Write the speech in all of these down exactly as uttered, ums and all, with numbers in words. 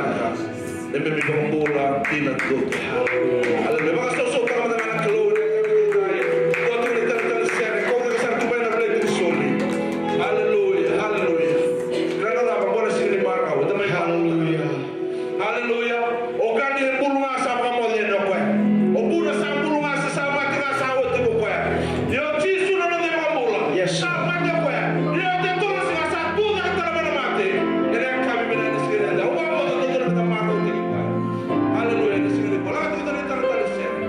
Neimami vakabula dina duadua. Aleluya. Vakasausautaka mada ga na Kalou ena yakavi edaidai. Dua tale na italatala sere, kauta sara tu mai na plate ni soli. Aleluya, aleluya. Ena nona cava, qo na siga ni marau, eda mai marau. Aleluya. Aleluya. O koya ni bulu ga sa vakamoce yani o koya. O vuna sa bulu ga sa, sa mate ga sa oti ko koya. Ia o Jisu na noda iVakabula. Yes. Sa mate o koya. Ia o te toro sa, sa tu cake tale mai na mate. Ena yakavi vinaka ni siga edaidai. Au vakamoce na noda marau tiko. Aleluya. Ena siga ni bula. Lako tiko na italatala sere.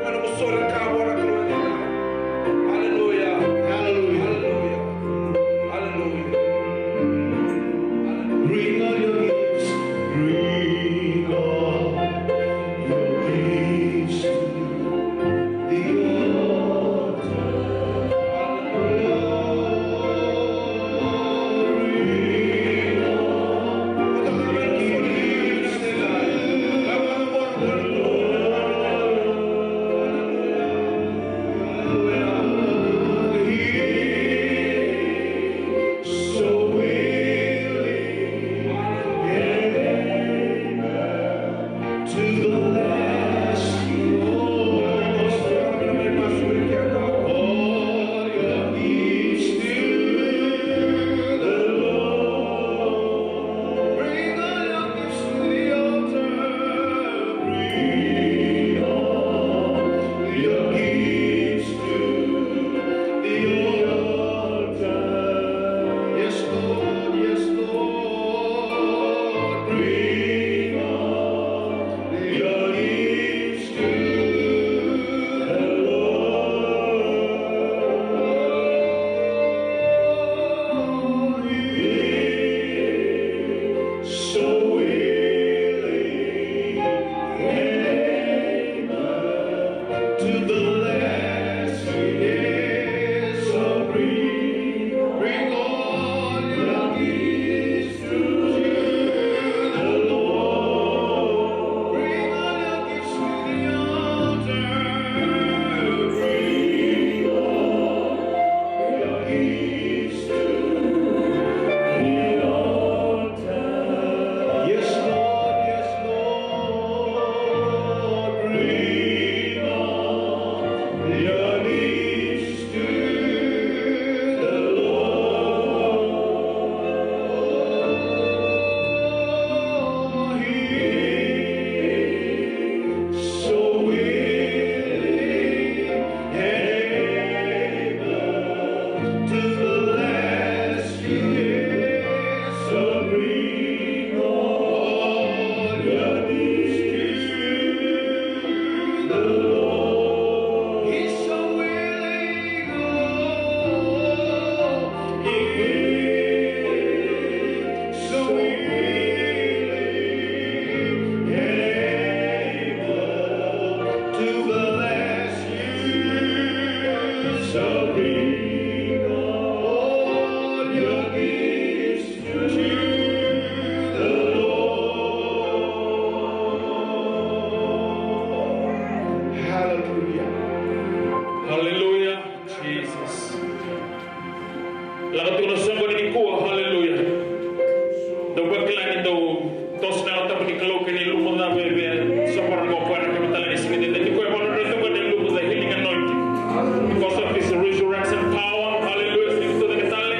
Ena mosori ka vua na Kalou edaidai. Aleluya. Aleluya. Aleluya. Aleluya. Bring all your gifts, bring all your gifts to the altar. So willing and able to the last. All your gifts to the Lord. Bring all your gifts to the altar. Bring all your gifts to the altar. Yes, Lord, yes, Lord. Bring all your gifts to the Lord. So willing and able to the last, yes, so bring, bring all your gifts to the Lord. Bring all your gifts to the altar. Bring all your gifts to the altar. Yes, Lord, yes, Lord, bring all your needs to the Lord. He is so willing and able to bless. So bring all your gifts to the Lord. Hallelujah. Hallelujah. Jesus. Lako tiko na soqoni nikua. Hallelujah. Dou vakila ni dou toso na Yalo Tabu ni Kalou kei na ilumu ca veve. Soqoni qo koya na kena tale ni siga ni dede. Ni koya e vakalutu tiko na ilumu ca, healing anointing. Because of his resurrection power. Hallelujah. Sega ni tu cake tale.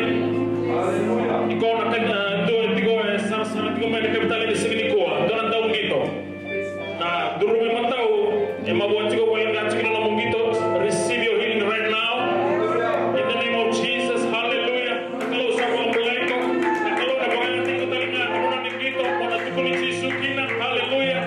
Ni koya na kena dua tiko e sarasara tiko mai na kena tale ni siga nikua. Dua na dauqito. Na curuma imatau, e mavoa tiko, wale ga tiko na nomu qito. Receive your healing right now. In the name of Jesus. Hallelujah. Na Kalou sa vakabulai iko. Na Kalou na vakayagataki iko tale ga. Na nona ni qito, mo na tukuni Jisu kina. Hallelujah.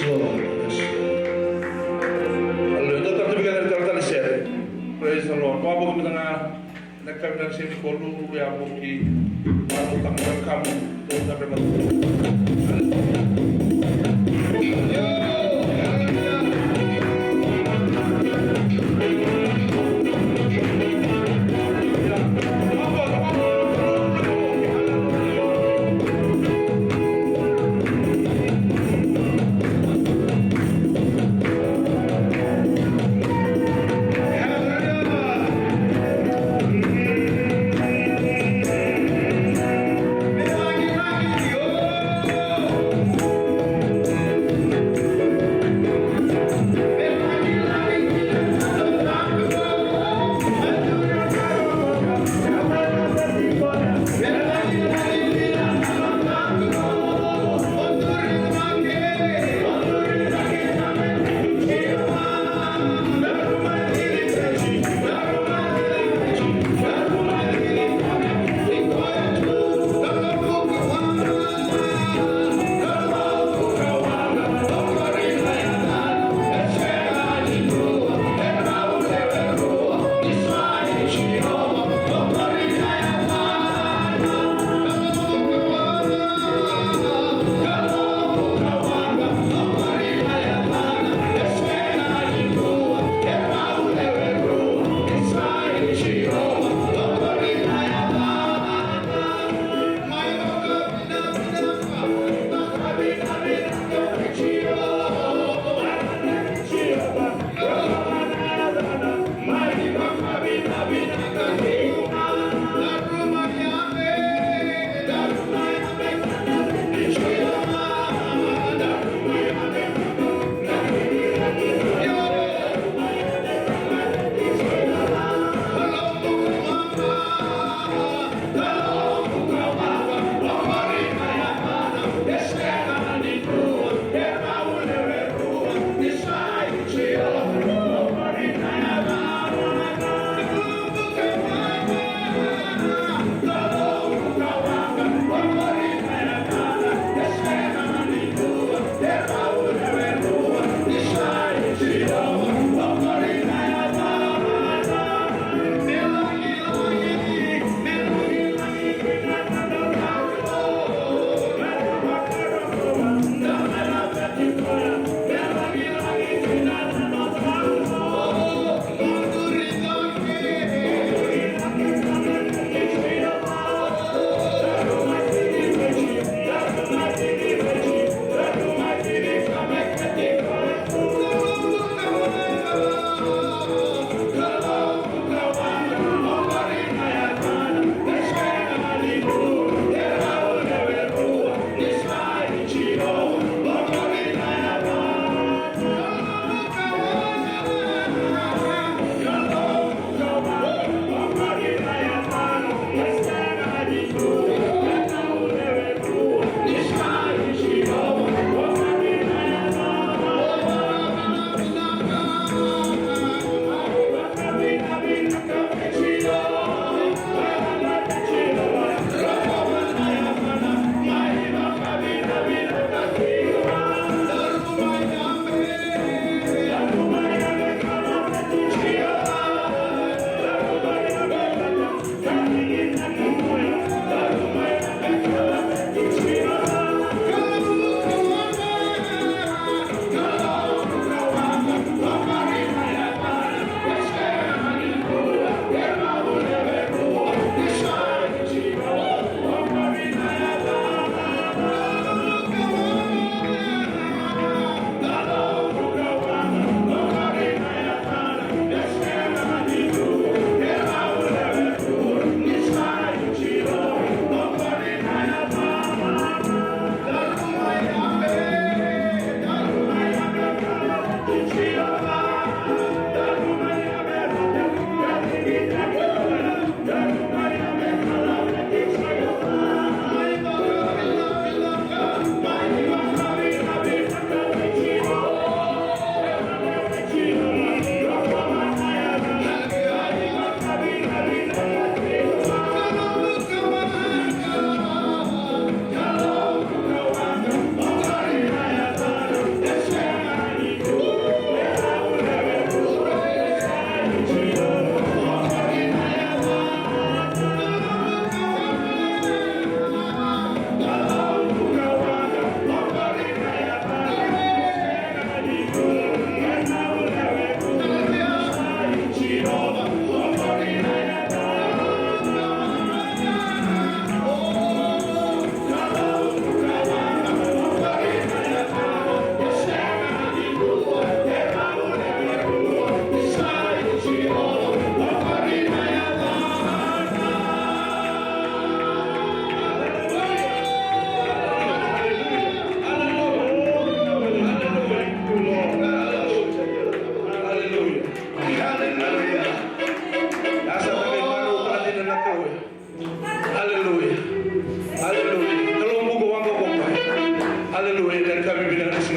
Hallelujah. Dou tata vei keda na talatala sere. Praise the Lord. Vakavou mada ga na kavi na sere ko Lulu ya mo ki. Vakavou tata kamu. Dou tata mada.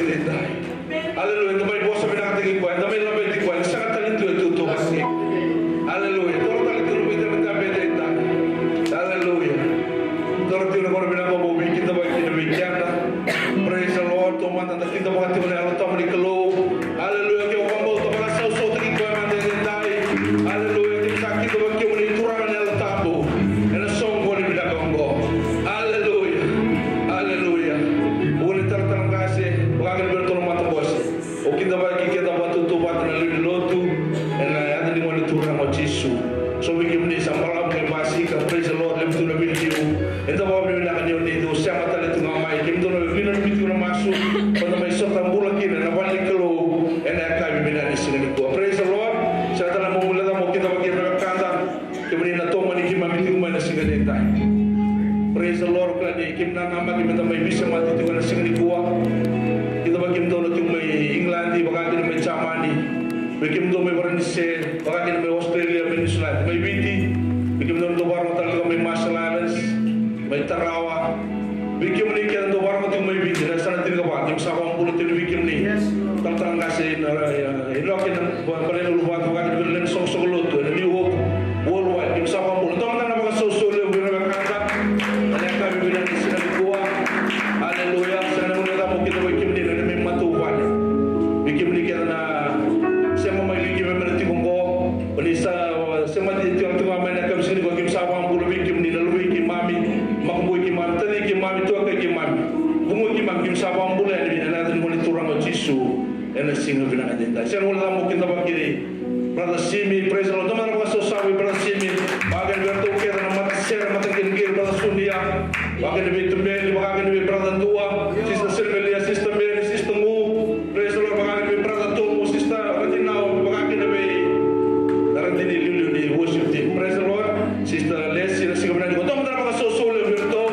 Aleluya. Eda mai vosa vinakataki koya, eda mai laveti koya, eda sega tale tu e tautauvata. Aleluya. Toro tale tu na veitabetabe edaidai. Aleluya. Toro tiko na gauna vinaka vou me kidavaki kina vei keda. Praise the Lord. Taumada da kidavaka tiko na Yalo Tabu ni Kalou. Aleluya. Ke o vakabauta, vakasausautaki koya mada edaidai. Aleluya. Keimami sa kidavaki kemuni Turaga na Yalo Tabu ena soqoni vinaka oqo. Aleluya. Aleluya. Vuku ni talatala qase, vaka kina vei iratou na matabose. O kidavaki keda vakatautauvata na lewe ni lotu ena yaca ni Gone Turaga o Jisu. So vei kemuni sa balavu me basika, praise the Lord, levu tu na veiliu. Eda vakavinavinaka ni o ni dau sema tale tu ga mai. Kemudou na veinanumi tiko na masu, meda mai sota bula kina ena vale ni Kalou ena yakavi vinaka ni siga nikua. Praise the Lord. Sega tale na nomu leqa mo kidavaki ira na wekada. Kemuni na tomani keimami tiko mai na siga edaidai. Praise the Lord. Kila ni keimami nanamaki meda mai veisemati tiko ena siga nikua. Kidavaki kemudou na tiko mai England, vaka kina mai Germany. Vei kemudou mai Varanise, vaka kina mai Australia, mai New Zealand, mai Viti. Vei kemudou na dau vakarogo tale tiko mai Marshall Islands, mai Tarawa. Vei kemuni kece dau vakarogo tiko mai Viti, na yasana tinikava, keimami sa vakabula tiko vei kemuni. Talatala qase na, e, e, Inoke na, va-, Valena Luvata, vaka kina vei ira na lewe ni soqosoqo lotu ena New Hope Worldwide, keimami sa vakabula. Dua mada na vakasausau levu vei ira na wekada ena yakavi vinaka ni siga nikua. Aleluya. Sega na gauna cava mo kidavaki kemuni na neimami matavuvale. Vei kemuni kece na sema mai, vei kemuni na tiko oqo. O ni sa, uh, semati tiko, tiko mai na yakavi siga nikua, keimami sa vakabula vei kemuni na luvei keimami, makubui keimami, tacei keimami, tuakai keimami, vugoi keimami, keimami sa vakabula yani ena yaca ni Gone Turaga o Jisu ena siga vinaka edaidai. Sega ni guilecava mo kidavaki Brother Simi, praise the Lord. Dua mada na vakasausau vei Brother Simi, vaka kina vei iratou kece na matasere, mataqiriqiri, Brother Sunia, vaka kina vei Tumeli, vaka kina vei Brother Dua, Sister Silvelia, Sister Mary, Sister Gu, praise the Lord, vaka kina vei Brother Tomu, Sister Radinau, vaka kina vei na radini liuliu ni worship team. Praise the Lord. Sister Lesi, na siga vinaka nikua. Dua mada na vakasausau levu vei iratou.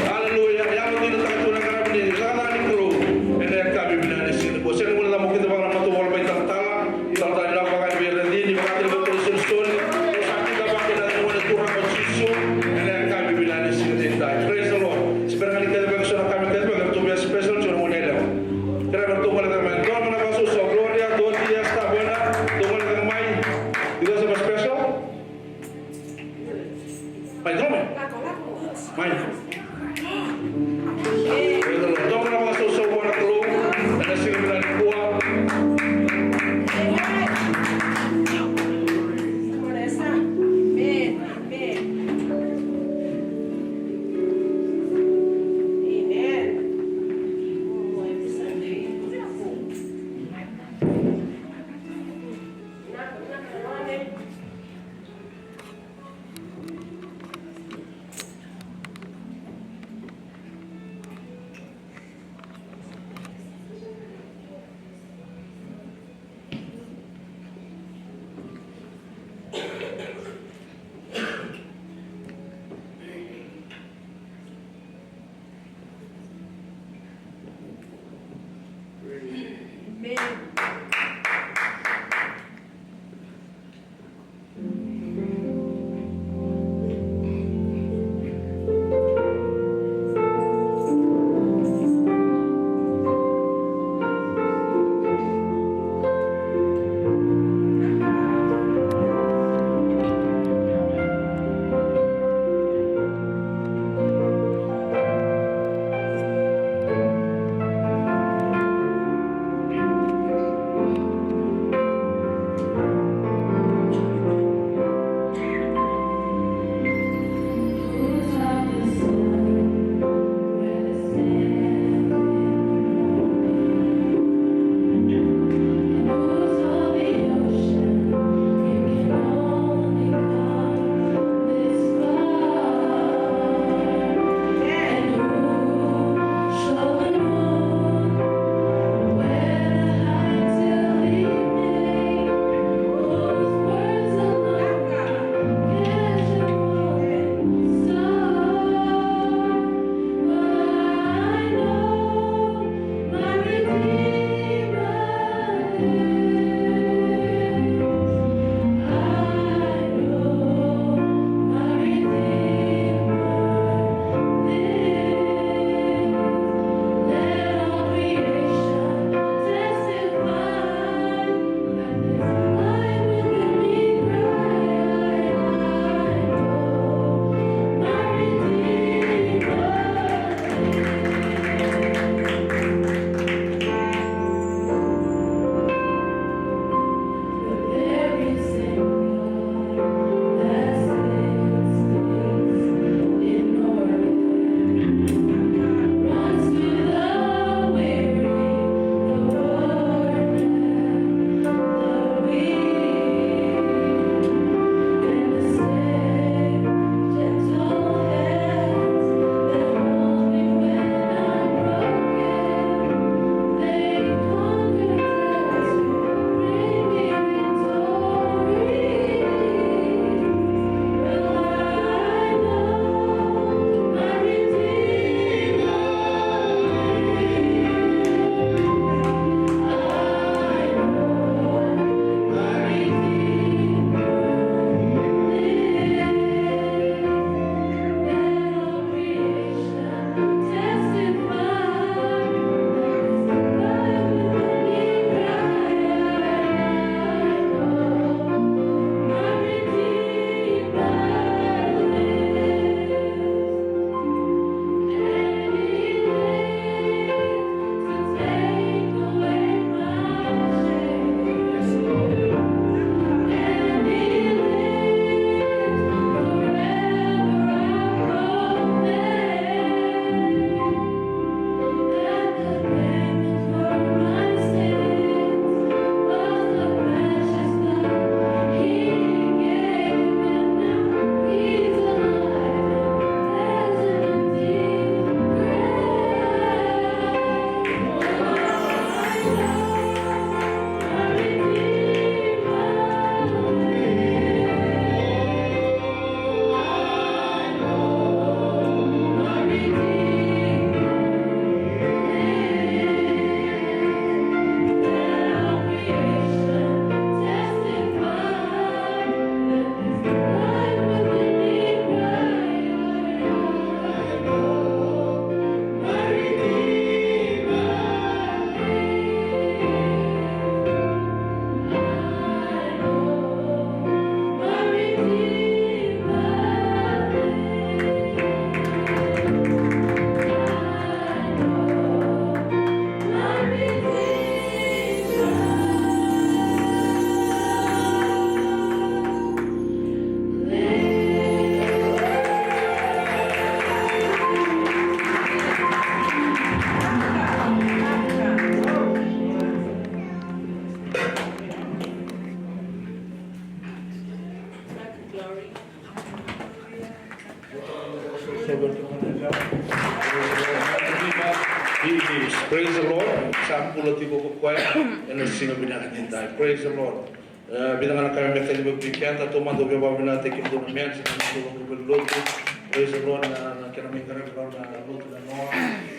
Aleluya. Yalodinataka tu na qaravi ni cakacaka ni Kalou ena yakavi vinaka ni siga nikua. Sega ni guilecava mo kidavaka na matavuvale mai Talatala. Talatala, vaka kina vei radini, vaka kina vei Turaga Solisoli. Sa kidavaki ena yaca ni Gone Turaga o Jisu ena yakavi vinaka ni siga edaidai. Praise the Lord. Se bera ga ni kidavaki so na ka me kece, Praise the Lord. Sa bula tiko ko koya ena siga vinaka nikua. Praise the Lord. E, vica ga na ka me kacivi keda, taumada au via vakavinavinakataki kemudou na men, sa kemudou na valenilotu. Praise the Lord, na, na kena mai qaravi rau na lotu na noa.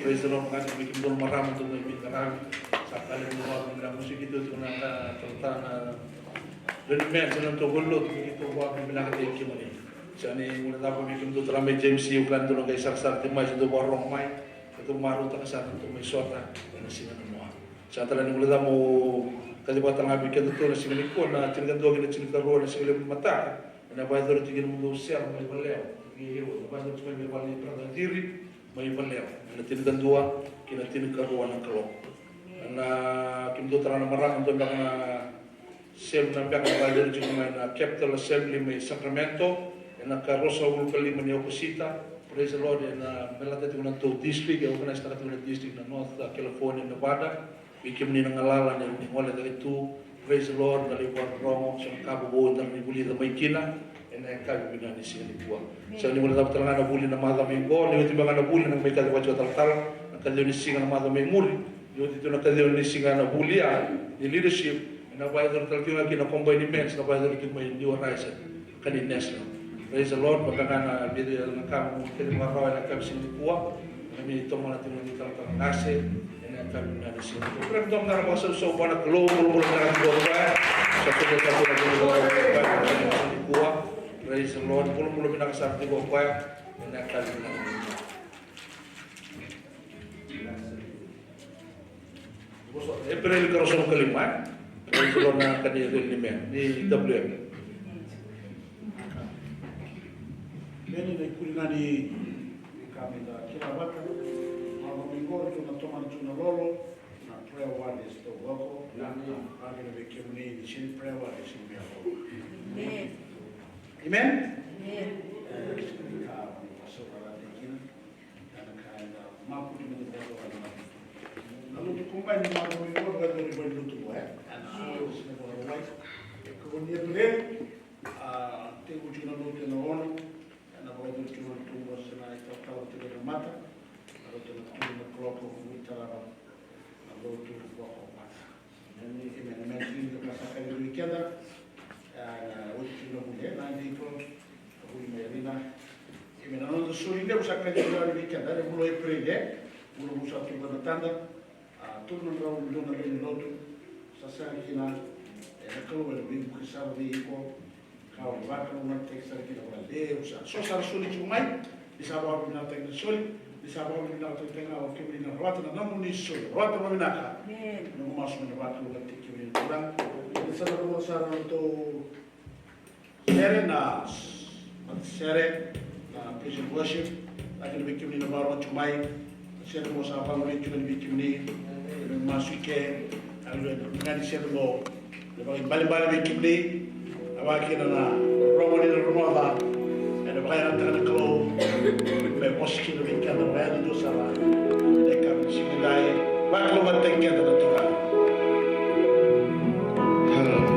Praise the Lord, ka vei kemudou na marama dou mai veiqaravi. Sa ka levu ni vakavinavinaka, musu keitou tiko na ka, talatala na lewe ni men, sa na tou valenilotu, keitou vakavinavinakataki kemuni. Sa ni guilecava vei kemudou tara mai James, au kila ni dou na qai sarasara tiko mai, sa dou vakarorogo mai. Keitou marautaka sara na tou mai sota ena siga na noa. Sa tara ni guilecava meu kacivaka tale ga vei kedatou na siga nikua, na tinikadua kei na tinikarua na siga levu ni mataka. Ena vakayacori tiko kina nomudou sere mai Vallewa. Io, ena vakayacori tiko mai Vallewa, brother Ciri mai Vallewa. Ena tinikadua kei na tinikarua na kaloko. Ena kemudou tara na marama, dua beka na selu na beka na vakayacori tiko mai na Capital Assembly mai Sacramento, ena ka ruasagavulu ka lima ni Okosita. Praise the Lord, ena baleta tiko na tou district, e organise taka tiko na district na North California, Nevada. Vei kemuni na galala ni gole cake tu, praise the Lord, na lai vakarorogo, so na ka vovou eda ni vulica mai kina ena yakavi vinaka ni siga nikua. Sa ni guilecava tale ga na vuli na macawa mai qo, ni oti beka na vuli na mai kacivi vata o talatala, na kacivi ni siga na macawa mai muri, ni oti tu na kacivi ni siga na vuli ya ni leadership, ena vakayacori tale tiko ga kina na combine events, na vakayacori tiko mai New Horizon ka ni National. Praise the Lord, vaka ga na vica na ka meu kacivaka rawa ena yakavi siga nikua, na mai tomana tiko na italatala qase ena yakavi vinaka ni siga nikua. Kerea meda dua na vakasausau vua na Kalou, bulabula vinaka tiko o koya. Sa tu na ka tu na bulabula vinaka ena siga nikua. Praise the Lord, bulabula vinaka sara tiko o koya ena yakavi vinaka nikua. Epereli ka ruasagavulu ka lima, e? Praise the Lord, na kena iwali ni me, ni W M. Meni na ikuri ga ni ka meda kila vata. Macawa mai qo, ratou na tomana tu na lolo, na prayer warriors taucoko. Ia, ia, vaka kina vei kemuni ni sega ni prayer warriors ni me qo. Amen. Amen? Amen. E, sega ni ka, ni vasaurara tiko kina. Ena ka eda makuri meda vakayacora na lotu. Na lotu combine ni macawa mai qo, vakayacori valenilotu qo, e? Ena August na Vakarauwai. Ena ikaono ni Epereli, a, tekivu tiko na lotu ena ono. Ena vakayacori tiko na lotu qo se na italatala tiko ena mata. Na lotu ena tolu na kaloko, muri tarava. Na lotu vakaomata. Emeni, emeni, emeni. Tini ka sa kaci vei keda. A, na oti tiko na vuli, e, na April, na vuli mai Arina. Emeni. Na noda soli levu sa kaci vei keda, na vula o April, e. Vula vou sa tu e matada. A, tolu na drau dua na lewe ni lotu. Sa sega kina, e, na Kalou ena veivuke sara vei iko. Ka au vakalougatataki sara kina vakalevu sara. So sa ra soli tiko mai, ni sa vakavinavinakataki na soli, ni sa vakavinavinakataki ga o kemuni na rawata na nomuni soli. Rawata vakavinaka. Amen. Noqu masu me na vakalougatataki kemuni na turaga. Ni sa na rogoca sara na nodatou sere na, na sere na praise and worship. Laki na vei kemuni na vakarorogo tiko mai. Sere mo sa vagolei tiko ni vei kemuni. Me masu i ke. Aleluya. Na vuna ni sere mo. Na vakaibalebale vei kemuni. A vaka kina na rogo ni na rogoca. Ena vakayagataka na Kalou. Me vosa kina vei keda. Vakayadudua sara. Ena yakavi ni siga edai. Vakalougatataki keda na Turaga. Hallelujah.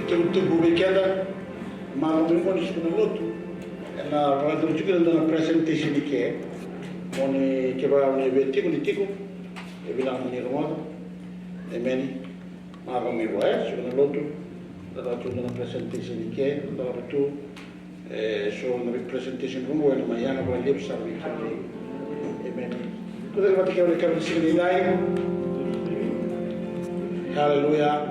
Tukutuku vei keda, malo mai qo ni suka na lotu, ena vakaturi tiko na dua na presentation i ke, mo ni kevaka o ni via tiko ni tiko, e vinaka mo ni rogoca. Emeni. Malo mai qo, e, suka na lotu, na vakaturi dua na presentation i ke, na vakaturi, e, so na presentation qo ena mai yaga vakalevu sara vei kemuni. Emeni. Kucake vata kei au na yakavi ni siga nidai. Hallelujah.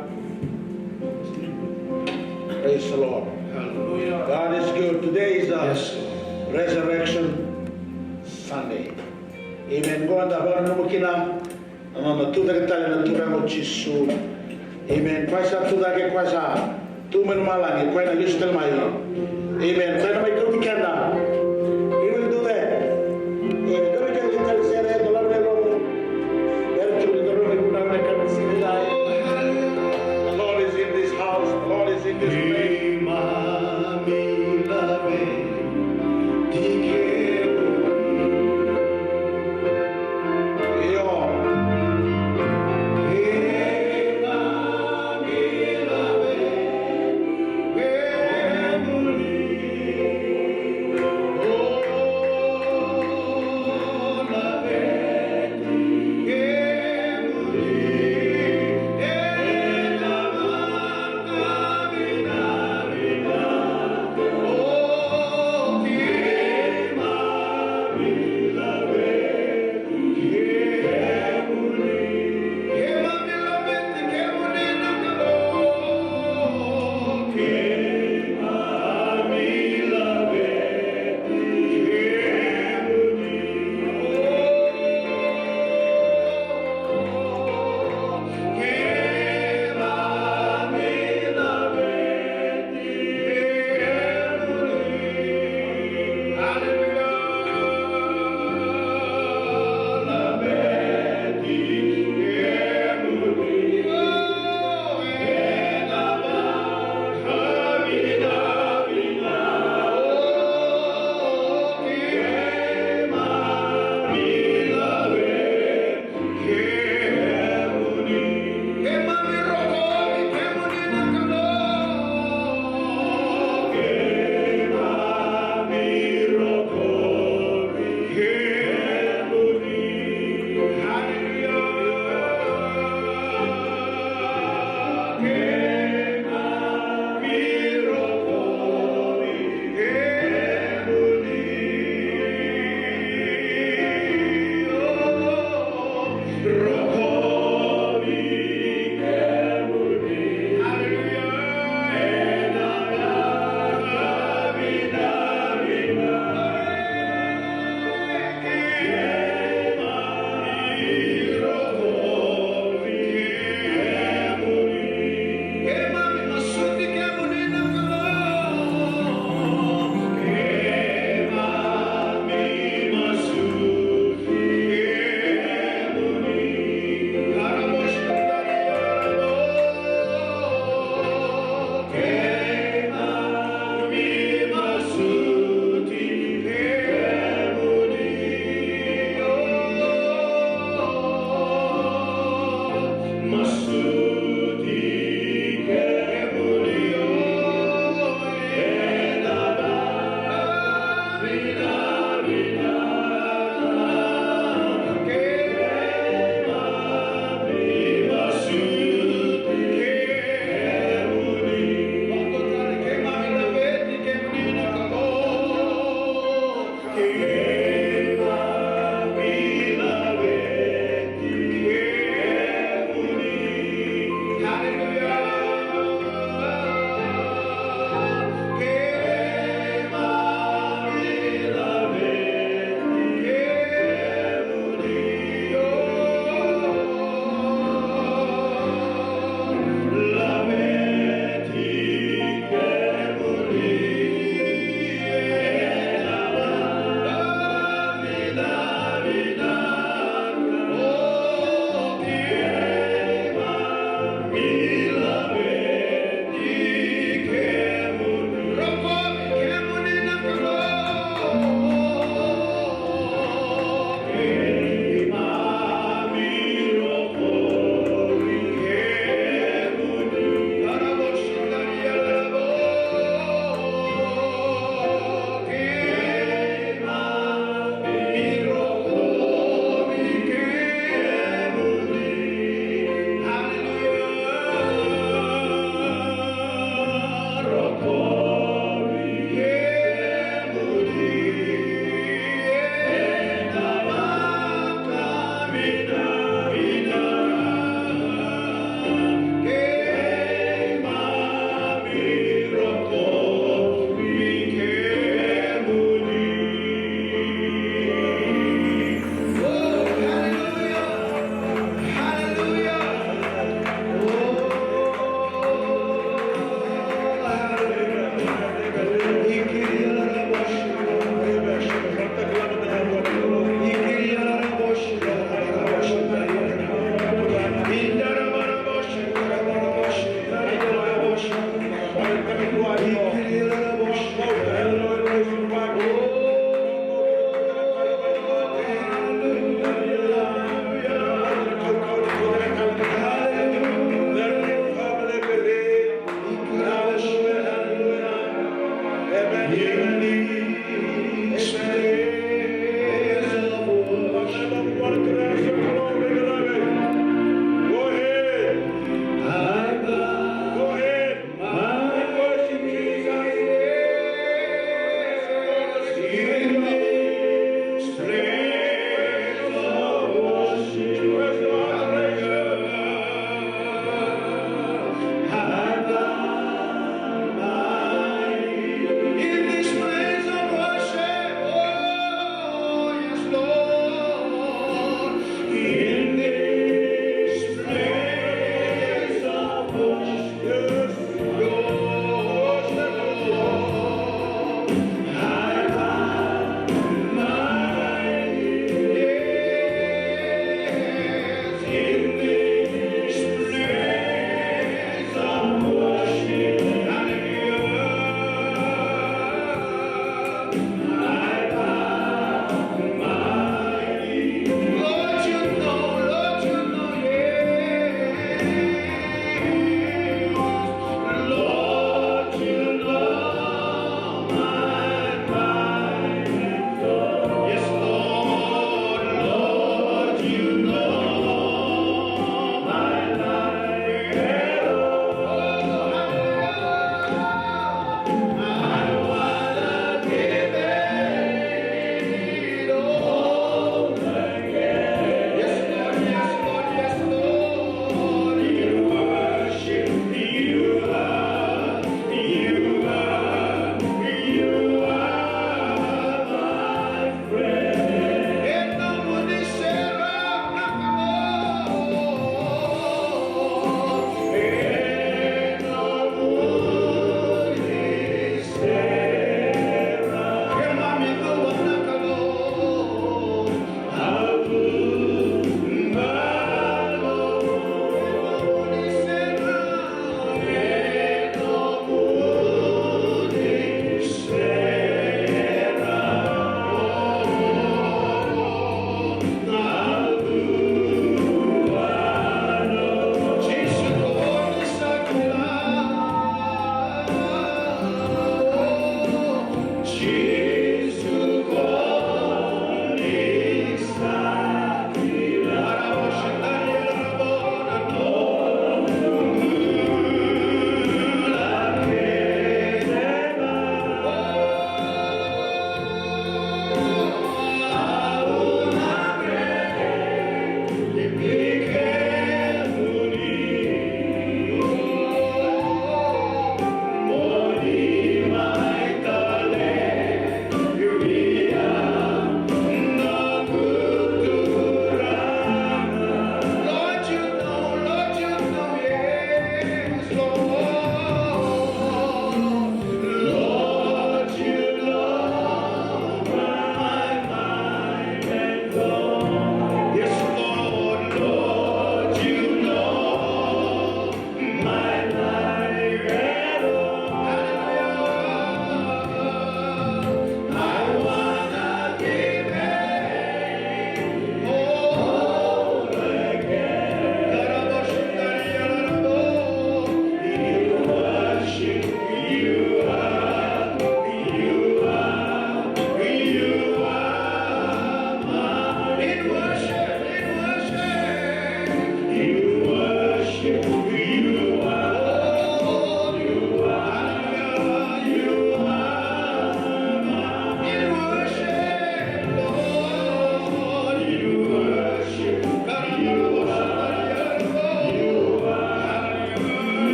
Praise the Lord. Hallelujah. God is good. Today is a Yes. Resurrection Sunday. Amen. Qo eda vakananuma kina na nona tucake tale na Turaga o Jisu. Amen. Koya sa tucake, koya sa tu mai lomalagi, koya na lesu tale mai. Amen. Koya na mai kauti keda. He will do that. E, kauti keda tale sere, dolava na yalomu. Bera tu ni dolava na yalomu, na mai kauti sere. The Lord is in this house. The Lord is in this place.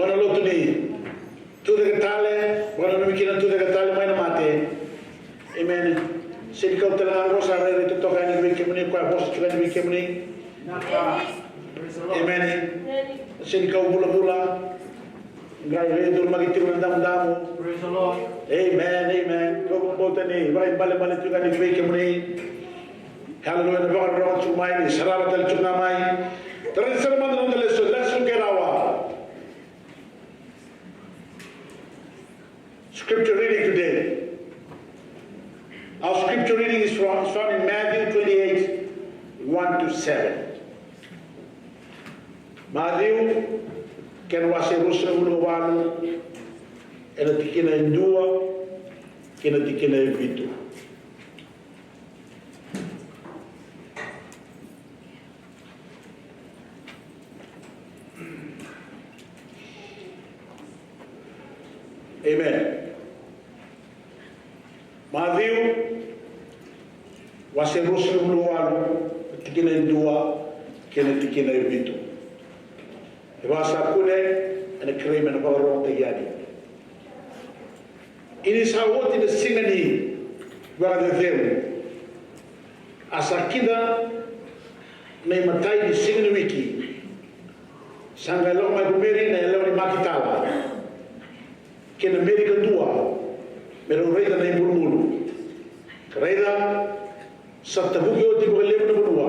Vua na lotu ni tucake tale, vakananumi kina na tucake tale mai na mate. Emeni. Sega ni kau tale ga qo, sa rairai totoka yani vei kemuni, koya vosa tiko yani vei kemuni. Emeni. Sega ni kau vulavula. Qai rairai curumaki tiko na damudamu. Amen, amen. Kau vakabauta ni vakaibalebale tiko yani vei kemuni. Haleluya, na vakarorogo tiko mai, ni sarava tale tiko ga mai. Tarai sara mada na noda lesoni, lesoni kedawa. Scripture reading today. Our scripture reading is from, is found in Matthew twenty-eight, one to seven. Maciu, kena wase ruasagavulu ka walu, ena tikina e dua kei na tikina e vitu. Amen. Maciu, wase ruasagavulu ka walu, tikina e dua kei na tikina e vitu. E vaka sa kune, ena kerei me na vakarogotaki yani. Ia ni sa oti na siga ni Vakacecegu, a sa kida na imatai ni siga ni wiki, sa qai lako mai ko Meri na yalewa ni Makitala kei na Meri kadua, me rau raica na ibulubulu. Ka raica, sa tavuki oti vakalevu na vanua,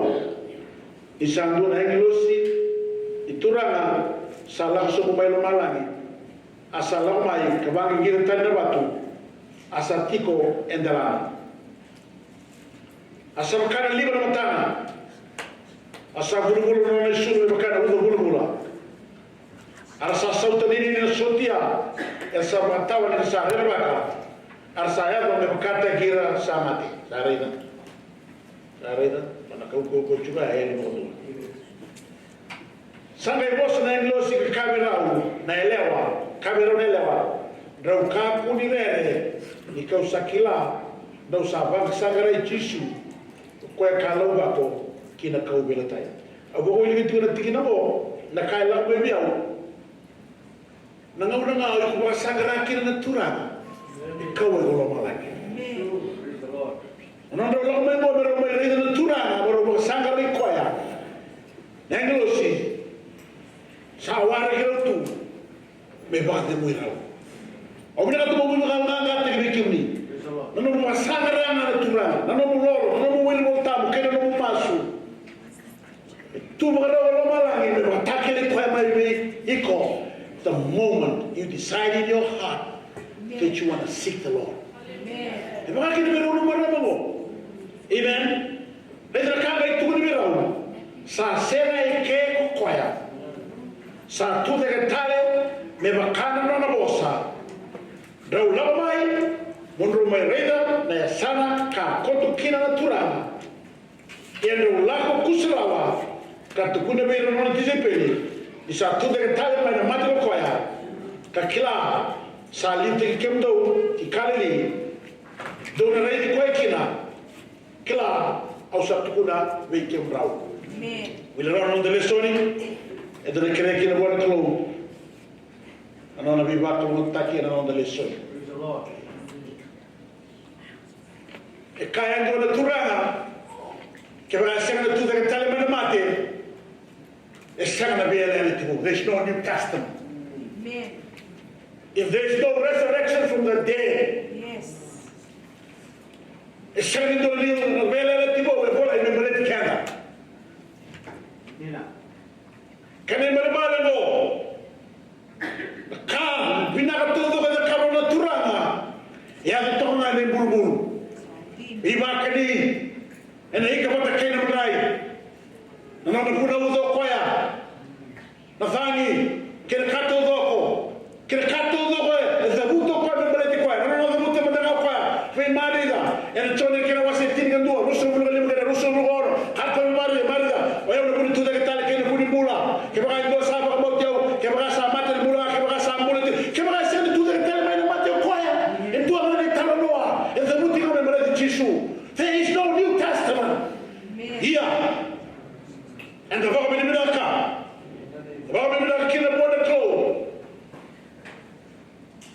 ni sa dua na agilosi ni Turaga sa lako sobu mai lomalagi, a sa lako mai ka vaqiqira tani na vatu, a sa tiko e delana. A sa vaka na liva na matana, a sa vulavula na nona isulu me vaka na uca vulavula. A ra sa sautaninini na sotia, era sa vakatawa ni ra sa rerevaka, a ra sa yaco me vakataki ira sa mate. Sa raica, sa raica, ma na kaukauwa tiko ya e yali vakadua. Sa qai vosa na agilosi ka kaya vei rau na yalewa, kaya vei rau na yalewa, drau kakua ni rere, ni ka'u sa kila drau sa vakasaqarai Jisu, o koya ka lauvako ki na kauveilatai. Au vakawilika tiko na tikina qo, na ka e lako mai vei au. Na gauna ga o iko vakasaqara kina na Turaga, e kauwai ko lomalagi. Na nodrau lako mai qo me rau mai raica na Turaga, me rau vakasaqarai koya. Na agilosi sa waraki rau tu me vakacegui rau. Au vinakata meu via vakayaloqaqataki vei kemuni na nomu vakasaqara ga na Turaga, na nomu lolo, na nomu wili Volatabu kei na nomu masu. E tu vakarau e lomalagi me vakatakilai koya mai vei iko. The moment you decide in your heart that you want to seek the Lord. E vaka kina vei rau na marama qo. Amen. Raica na ka qai tukuni vei rau. Sa sega eke ko koya. Sa tucake tale me vaka na nona vosa. Drau lako mai, mo drau mai raica na yasana ka koto kina na Turaga. Ia drau lako kusarawa ka tukuna vei ira na nona tisaipeli ni sa tucake tale mai na mate ko koya, ka kila sa liutaki kemudou ki Kalili, dou na raici koya kina. Kila, au sa tukuna vei kemudrau. Amen. Wili rau na noda lesoni, eda na kerea kina vua na Kalou na nona veivakalougatataki ena noda lesoni. E kaya e dua na turaga, kevaka e sega na tucake tale mai na mate, e sega na veiyalayalati vou. There's no New Testament. Amen. If there's no resurrection from the dead, yes, e sega ni dua na veiyalayalati vou e volai me baleti keda. Dina. Kena ibalebale qo, na ka vinaka taucoko e cakava na Turaga, e yaco toka ga ena ibulubulu. Veivakani ena ika vata kei na madrai. Na nona vunauca o koya na cagi kei na ka taucoko. Kei na ka taucoko e cavuta o koya me baleti koya. Na nona cavuta mada ga o koya vei Marica ena Joni kei na wase tinikadua, ruasagavulu ka lima kei na ruasagavulu ka ono. Kaya o koya vei Marica, Marica, o yau na vu ni tucake tale kei na vu ni bula. Kevaka e dua sa vakabauti au, kevaka sa mate, ena bula ga, kevaka sa bula, ena tu. Kevaka e sega ni tucake tale mai na mate o koya, e dua ga na italanoa e cavuti ga me baleti Jisu. There is no New Testament. Ia, eda vakavinavinaka. Vakavinavinaka kina vua na Kalou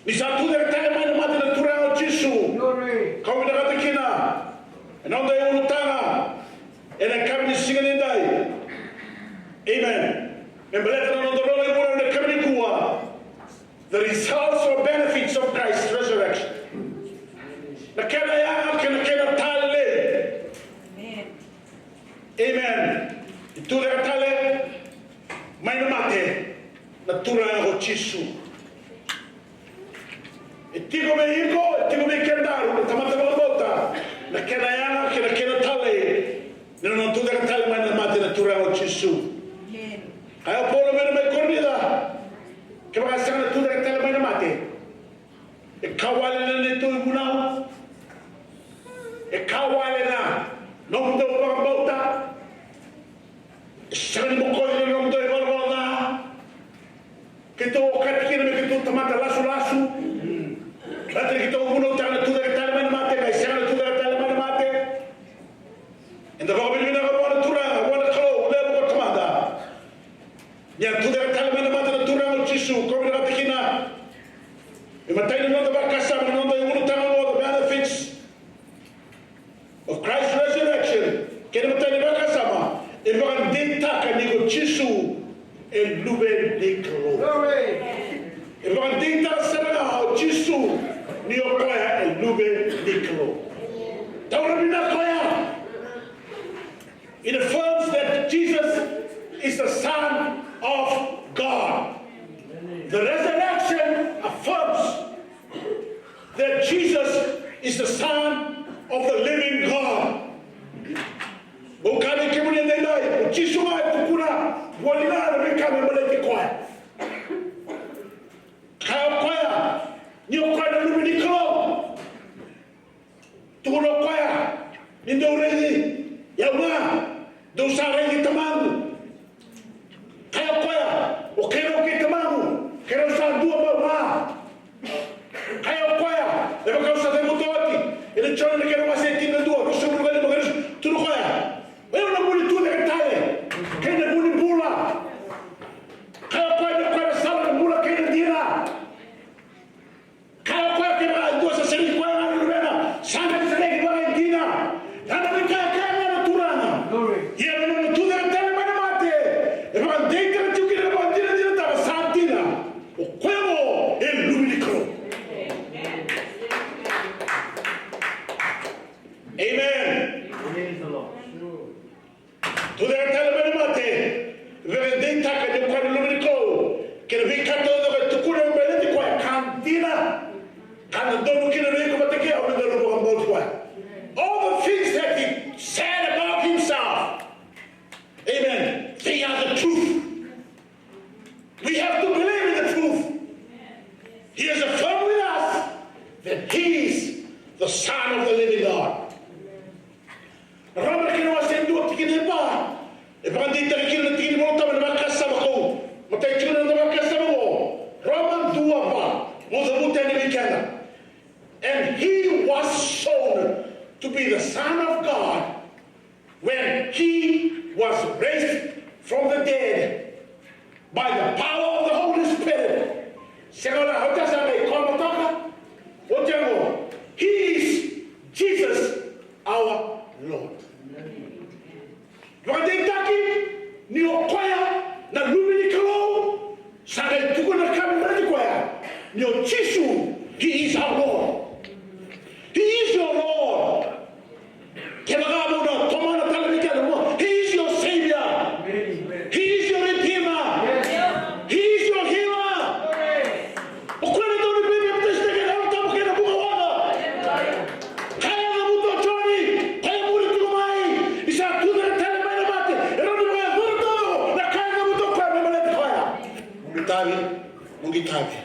Ni sa tucake tale mai na mate na Turaga o Jisu. Kau vinakata kina ena noda iulutaga ena yakavi ni siga nidai. Amen. Me baleta na noda rogo ena yakavi nikua, the results or benefits of Christ's resurrection. Na kena yaga kei na kena talei. Amen. Ni tucake tale mai na mate na Turaga o Jisu. E tiko vei iko, e tiko vei kedaru na tamata vakabauta na kena yaga kei na kena talei ni nona tucake tale mai na mate na Turaga o Jisu. Kaya o Paula vei ira mai Korinica, kevaka e sega na tucake tale mai na mate, e ka wale na neitou ivunau, e ka wale na nomudou vakabauta, e sega ni bokoci na nomudou ivalavala ca. Keitou okati kina me keitou tamata lasulasu. Baleta ni keitou vunautaka na tucake tale mai na mate, ka e sega na tucake tale mai na mate. Eda vakavinavinaka vua na Turaga, vua na Kalou levu ko Tamada, ni a tucake tale mai na mate na Turaga o Jisu. Kau vinakata kina me matai ni noda vakasama, na noda iulutaga oqo, the benefits of Christ's resurrection. Kena imatai ni vakasama, e vakadeitaka ni ko Jisu e Luve ni Kalou. E vakadeitaka sara ga o Jisu ni o koya e Luve ni Kalou. Taura vinaka o koya. It affirms that Jesus is the Son of God. The resurrection affirms that Jesus is the Son of the living God. Au kaya vei kemuni edaidai, o Jisu ga e tukuna voli ga na veika me baleti koya. Kaya o koya ni o koya na Luve ni Kalou. Tukuna o koya ni dou raici au ga, dou sa raici Tamaqu. Kaya o koya, o keirau kei Tamaqu, keirau sa dua bau ga. Kaya o koya, me vaka au sa cavuta oti ena Joni na kena wase e tinikadua, ruasagavulu ka lima, kei na ruasagavulu. Tukuna o koya, o yau na vu ni tucake tale kei na vu ni bula. Kaya o koya, o koya na sala, na bula kei na dina. Kaya o koya, kevaka e dua sa sereki koya ga na Luvena, sa qai sereki vakaidina. Na nona kaya, kaya ga na Turaga. Ia na nona tucake tale mai na mate, e vakadeitaka tiko kina, e vakadinadinataka sa dina, o koya oqo e Luve ni Kalou. Amen. Tucake tale mai na mate, vakadeitaka ni o koya na Luve ni Kalou. Kei na veika taucoko e tukuna me baleti koya, ka dina. Ka na donu kina vei iko vata kei au me daru vakabauti koya. All the things that he said about himself, amen, they are the truth. We have to believe in the truth. He has affirmed with us that he is the Son of the living God. Roma na kena wase e dua, tikina e va, e vakadeitaka kina na tiki ni Volatabu na vakasama qo. Matai tiko na vakasama qo. Roma dua va, mo cavuta yani vei keda. And he was shown to be the Son of God when he was raised from the dead by the power of the Holy Spirit. Sega la, oti sa qai komataka. Oti oqo, he is Jesus our Lord. Vakadeitaki ni o koya na Luve ni Kalou, sa qai tukuna na ka me baleti koya ni o Jisu, he is our Lord. He is your Lord. Kevaka mo na tomana tale vei keda, he is your Savior. He is your Redeemer. He is your healer. O koya na dau ni veipapatisitaki ena Yalo Tabu kei na vukawaqa. Kaya na buto o Joni, koya muri tiko mai, ni sa tucake tale mai na mate, e rawa ni vakayacora taucoko na ka e cavuta o koya me baleti koya. Mo qai tavi, mo qai tavi,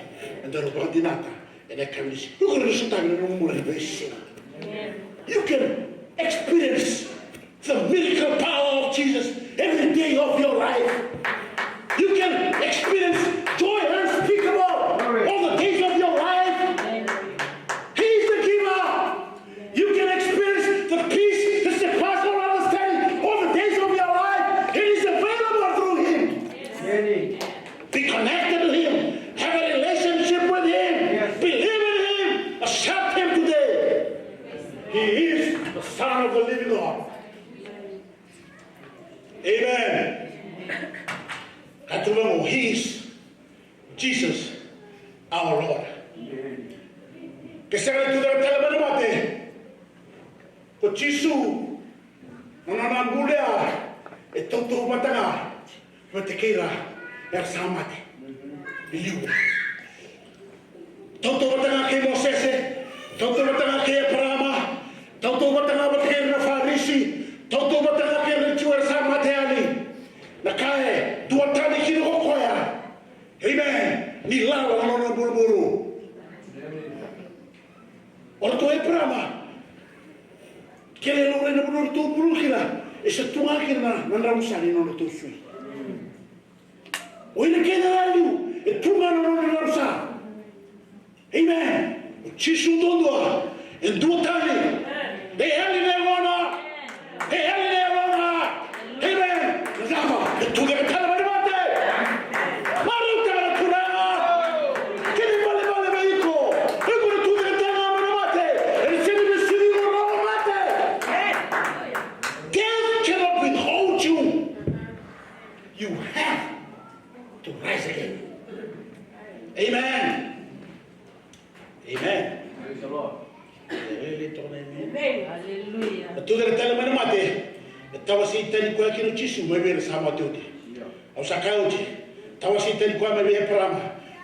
eda na vakadinata. And I can listen. You can listen to me. You can experience the miracle power of Jesus every day of your life. You can experience joy unspeakable all the days of your life. He is the giver. You can experience the peace that surpasses all understanding all the days of your life. It is available through Him. Be connected to Him. Have a relationship with Him. Yes. Be our Lord. Ke sega ni tucake tale mai na mate ko Jisu, na nona bula e tautauvata ga vata kei ira era sa mate e liu. Tautauvata ga kei Mosese, tautauvata ga kei Eparama, tautauvata ga vata kei ira na Farisi, tautauvata ga kei ira na Jiu era sa mate yani. Na ka e duatani kina ko koya, amen, ni lala na nona bulubulu. O ratou Eparama, kele laurai na vanua ratou bulu kina, e sa tu ga kina na, na dravusa ni nodratou sui. O ira kece na liu e tu ga na nona dravusa. Amen. O Jisu duadua e duatani. E yali na yagona. E yali na yagona. Amen. Na cava? E tucake tale mai na mate. Marautaka na Turaga. Kena ibalebale vei iko, iko na tucake tale mai na mate. Ena sega ni vesuki iko na mate. Death cannot withhold you. You have to rise again. Amen. Amen. Praise the Lord. E rere toka na amen. Amen. Hallelujah. Na tucake tale mai na mate, e tawasei tani koya kina o Jisu mai vei ira sa mate oti. Au sa kaya oti, tawasei tani koya mai vei Eparama,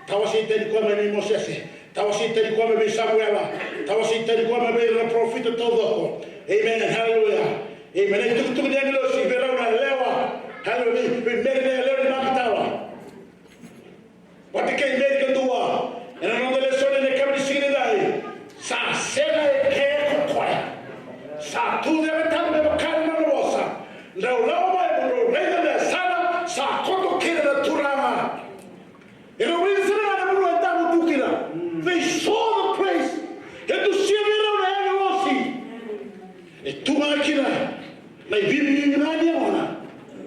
tawasei tani koya mai vei Mosese, tawasei tani koya mai vei Samuela, tawasei tani koya mai vei ira na parofita taucoko. Amen. Hallelujah. Amen. Na itukutuku ni agilosi vei rau na lewa. Hallelujah. Vei, vei Meri na yalewa ni Makatala. Vata kei Meri kadua, ena noda lesoni ena yakavi ni siga nidai. Sa sega e ke ko koya. Sa tucake tale me vaka na nona vosa. Drau lako mai mo drau raica na yasana sa koto kina na Turaga. E rau raica sara ga na vanua e tava tu kina. They saw the place. E dusia vei rau na agilosi. E tu ga kina na iviviviga ni yagona.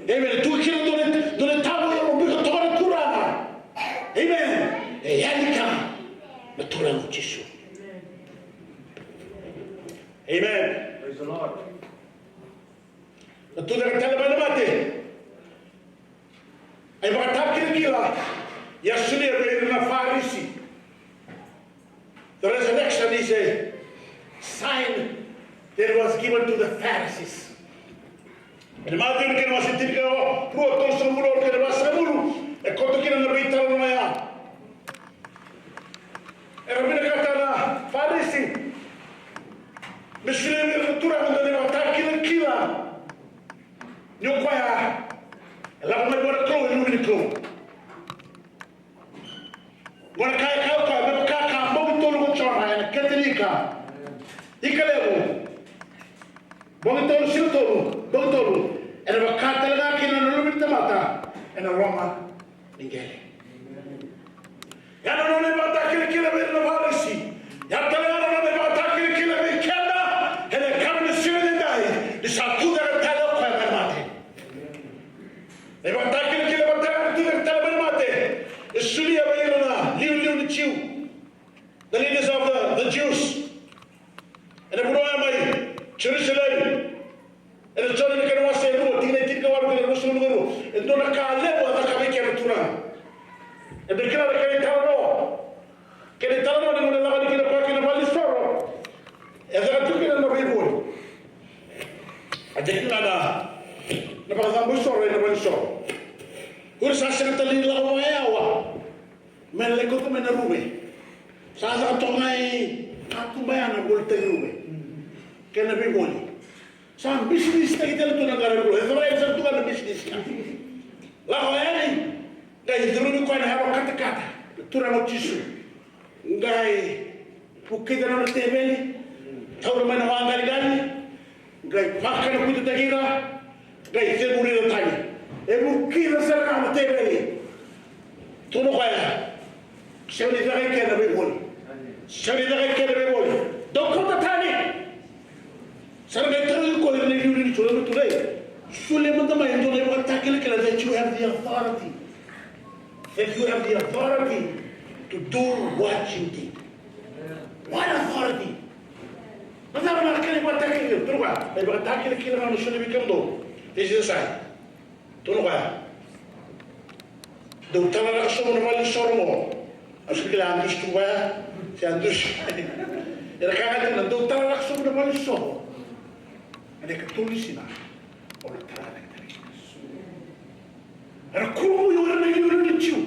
Amen. E tu kina dua na, dua na tavo e lobika toka na Turaga. Amen. E yali ka na Turaga o Jisu. Amen. Praise the Lord. Na tucake tale mai na mate. A ivakatakilakila e a solia vei ira na Farisi. The resurrection is a sign that was given to the Pharisees. Ena Maciu na kena wase tinikarua, tolusagavulu, kena vasagavulu, e koto kina na veitalanoa ya. Era vinakata na Farisi me solia vei ira na Turaga na ivakatakilakila. Ni o koya e lako mai vua na Kalou, e luve ni Kalou. Qo na ka e kaya o koya, me vaka ka bogi tolu ko Jona ena kete ni ika. Ika levu. Bogi tolu, siga tolu, bogi tolu. Ena vaka tale ga kina na Luve ni tamata ena loma ni qele. Ya na nona ivakatakilakila vei ira na Farisi. Ya tale ga na nona ivakatakilakila vei keda ena yakavi ni siga nidai, ni sa tucake tale o koya mai na mate. Na ivakatakilakila vata na tucake tale mai na mate e solia vei ira na iliuliu ni Jiu, the leaders of the, the Jews. Ena vanua ya mai Jerusalemi. Ena Joni na kena wase e rua, tikina e tinikawalu kei na ruasagavulu ka rua. E dua na ka levu a cakava i kea na Turaga. Eda kila na kena italanoa. Kena italanoa ni gauna e lako yani kina o koya ki na valenisoro. E caka tu kina na veivoli. Eda kila na, na vakacabo isoro ena valenisoro. Ko ira sa sega tale ni lako vakayawa me na lai kauta mai na ruve. Sa caka toka ga i katuba ya na voli tagi ruve kei na veivoli. Sa bisinisitaki tale tu na qara ni voli. E cava e sa tu ga na bisinisi ya? Lako yani, qai curumi koya na yalo katakata na Turaga o Jisu. Qai vukica na nona teveli, taura mai na vaqaliqali, qai vakanakuitataki ira, qai ceguri ira tani. E vukica sara ga na teveli. Tukuna o koya, sega ni caka i ke na veivoli. Sega ni caka i ke na veivoli. Dou kauta tani. Sa ra qai tarogi koya na iliuliu ni Jiu, na Turaga, solia mada mai e dua na ivakatakilakila that you have the authority. That you have the authority to do what you did. What authority? Na cava na kena ivakatakilakila? Tukuna o koya, na ivakatakilakila ga au na solia vei kemudou. This is the sign. Tukuna o koya, dou talaraka sobu na valenisoro qo. Au sa kila a dusi tu vaya, se a dusi. Era kaya ga tu na dou tara lako sobu na valenisoro. Ena ikatolu ni siga, au na tara lako tale. Era kurumui o ira na iliuliu ni Jiu.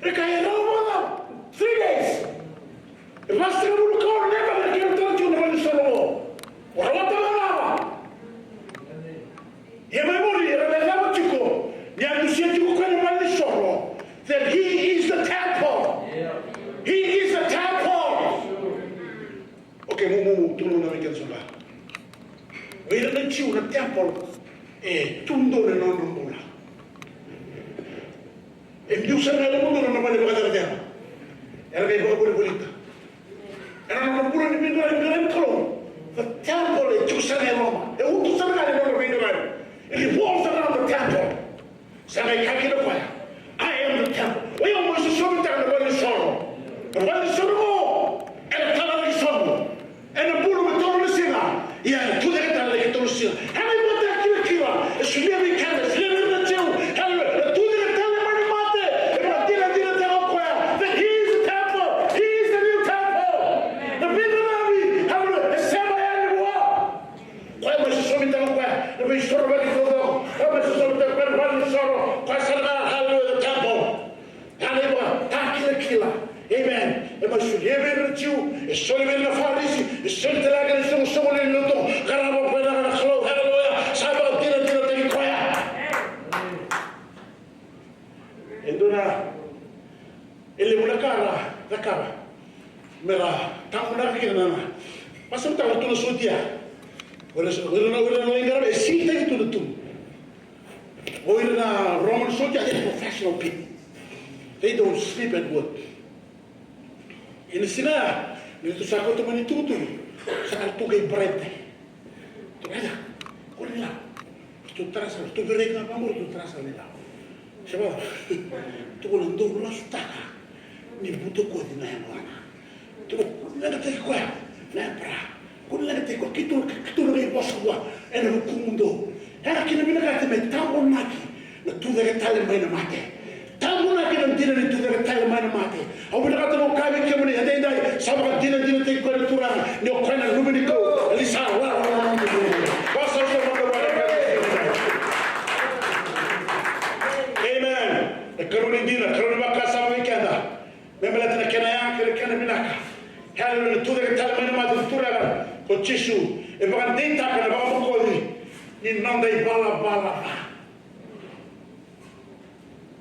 Era kaya e rawa vakacava? Three days. E vasagavulu ka ono na yabaki era kena tara tiko na valenisoro oqo. O rawata vakacava? Ia mai muri era na cava tiko ni a dusia tiko koya na valenisoro, that he is the temple. He is the temple. Okay, mu, mu, mu, tukuna na weekend soba. O ira na Jiu na temple e tu donu ena nodra bula. E biu sara ga e lomamudou na nona vale vakacerecerei. Era qai vakavolivolita ena nona bula ni veiqaravi, qaravi Kalou. The temple e tiko sara ga e loma, e utu sara ga ni nona veiqaravi. It revolves around the temple. Sa qai kaya kina o koya, I am the temple. O yau mai sosomitaka na valenisoro. Na valenisoro qo ena tara laki sobu. Ena bulu me tolu na siga. Ia ena tucake tale na ikatolu na siga. Ena ivakatakilakila e solia vei keda, e solia vei ira na Jiu. Haleluya. Ena tucake tale mai na mate. E vakadinadinataka o koya that he is the temple. He is the new temple. Na veiqaravi, haleluya, e sema yani vua. Koya mai sosomitaka o koya na veisorovaki taucoko. Koya mai sosomitaka o koya na valenisoro. Koya sara ga, haleluya, the temple. Ia na ivakatakilakila. Amen. E mai solia vei ira na Jiu, e soli vei ira na Farisi, e soli tale ga na isoqosoqo lewe ni lotu, qarava o koya na Kalou, haleluya, sa vakadinadinataki koya. E dua na, e levu na ka ra cakava me ra tamunaka kina na, na, vakasamataka tu na sotia. O ira na, o ira na, o ira na lai qarava, e sigitaki tu na tubu. O ira na Roman soldier, they are professional people. They don't sleep at work. Ena siga ya, ni ratou sa kauta mai na itukutuku, sa ratou qai bribe-taki. Ratou kaya, ko ni la, ratou tara sara, ratou veirai ga vaqo, ratou tara sara ni la. Sa vaka, tukuna, dou lasutaka ni butakoci na yagona. Tukuna, ko ni leqataki koya na emperor. Ko ni leqataki koya, keitou, keitou na qai vosa vua ena vukumudou. Era kina vinakati me tabonaki na tucake tale mai na mate. Tabonaki na dina ni tucake tale mai na mate. Au vinakata meu kaya vei kemuni edaidai, sa vakadinadinataki koya na Turaga ni o koya na Luve ni Kalou. Ni sa wawa na nomu Luve. Vasa sa mada vale. Amen. E karua ni dina, karua ni vakasama vei keda. Me baleta na kena yaga kei na kena vinaka. Haleluya, na tucake tale mai na mate, na Turaga ko Jisu. E vakadeitaka na vakabokoci ni noda ivalavala ca.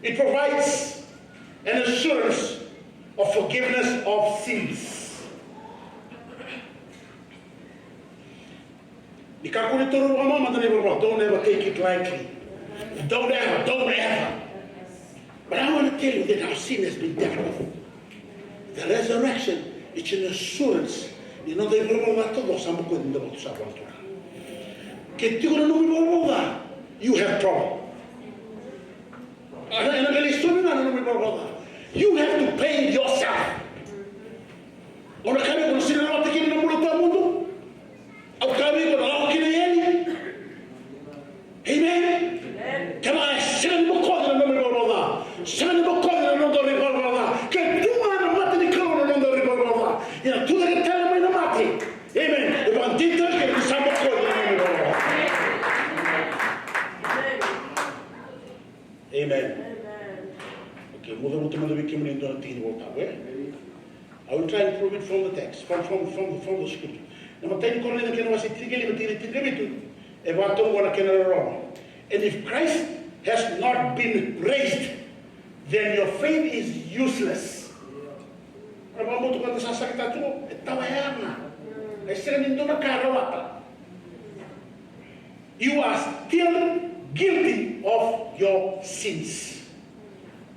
It provides an assurance of forgiveness of sins. Ni kakua ni taura vakamamada na ivalavala, don't ever take it lightly. Don't ever, don't ever. But I want to tell you that our sin has been dealt with. The resurrection, it's an assurance. Ni noda ivalavala ca taucoko sa bokoci, ni da vakatusa vua na Turaga. Ke tiko na nomu ivalavala ca, you have problem. Ena, ena qai lai saumi ga na nomu ivalavala ca. You have to pay it yourself. O na kaya vei iko na sega ni rawata kina na bula tawamudu. Au kaya vei iko na lako kina i eli. Amen. Kevaka e sega ni bokoci na nomu ivalavala ca, sega ni bokoci na nodaru ivalavala ca. Ke tu ga na mata ni Kalou na nodaru ivalavala ca, ia na tucake tale mai na mate. Amen. E vakadeitaki ni sa bokoci na nomu ivalavala ca. Amen. Okay, mo cavuta mada vei kemuni e dua na tiki ni Volatabu, e? I will try and prove it from the text, from, from, from, from the scripture. Na imatai ni Korinica na kena wase tinikalima, tikina tinikavitu, e vaka tu qo na kena rorogo. And if Christ has not been raised, then your faith is useless. Na vakabauta ko na sa sakitaka tu, e tawa yaga. E sega ni dua na ka e rawata. You are still guilty of your sins.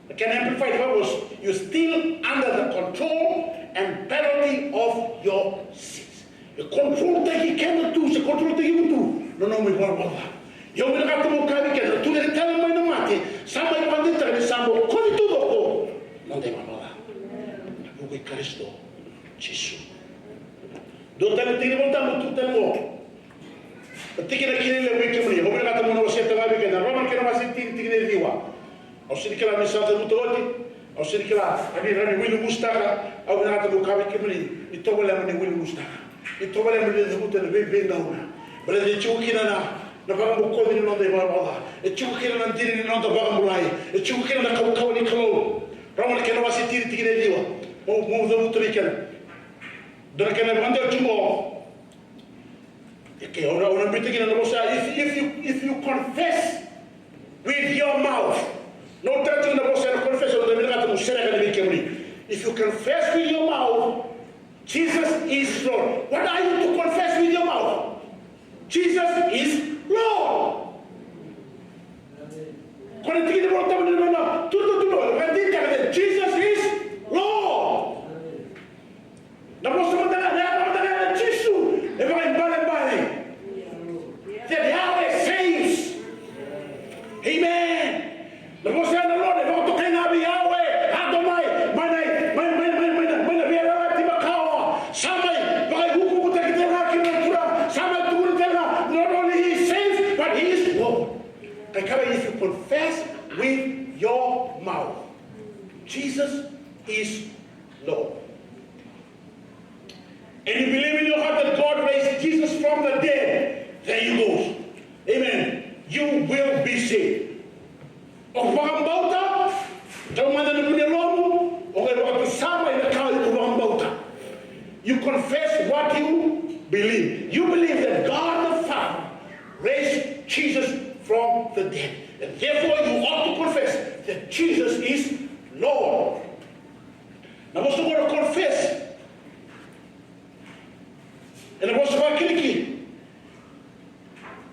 I can amplify the verse. You're still under the control and penalty of your sins. E control-taki keda tu, se control-taki iko tu na nomu ivalavala ca. Ia au vinakata meu kaya vei keda, na tucake tale mai na mate sa mai vakadeitaka ni sa bokoci taucoko na noda ivalavala ca. Na vuku i Karisito Jisu. Dua tale na tiki ni Volatabu tu tale qo. Na tikina kina e levu vei kemuni. Au vinakata meu na wasea tale ga vei keda na Roma na kena wase tini, tikina e ciwa. Au sega ni kila ni sa cavuta oti. Au sega ni kila, a ni rawa ni wili gusutaka, au vinakata meu kaya vei kemuni, ni tovolea mo ni wili gusutaka. Ni tovolea mo ni cavuta na veiveigauna. Baleta e tiko kina na, na vakabokoci ni noda ivalavala ca. E tiko kina na dina ni noda vakabulai. E tiko kina na kaukauwa ni Kalou. Roma na kena wase tini tikina e ciwa. Mo, mo cavuta vei keda. Dua na kena vakadewa tiko. Okay, au na, au na biuta kina na vosa, if, if you, if you confess with your mouth. Na tara tiko na vosa na confess, au na vinakata meu sereka vei kemuni. If you confess with your mouth, Jesus is Lord. What are you to confess with your mouth? Jesus is Lord. Ko na tiki ni Vola Tabu ni nona, tu, tu, tu, tu, tu, Jesus is Lord. Na vosa mada ga, na yaca mada ga na Jisu, e vakaibalebale. That Yahweh saves. Amen. Na vosa ya na Lord, e vakatokai ga vei Yahweh, Adonai, mai na, mai, mai, mai, mai na, mai na veiyalayalati makawa. Sa mai vakaivukevuke tale ga kina na Turaga, sa mai tukuna tale ga, not only he saves, but he is Lord. Ka kaya, if you confess with your mouth, Jesus is Lord. And you believe in your heart that God raised Jesus from the dead, there you go. Amen. You will be saved. O vakabauta, taumada na nomuni yalomu, o qai vakatusa mai na ka o vakabauta. You confess what you believe. You believe that God the Father raised Jesus from the dead. And therefore you ought to confess that Jesus is Lord. Na vosa qo na confess. Ena vosa vakaKirisi.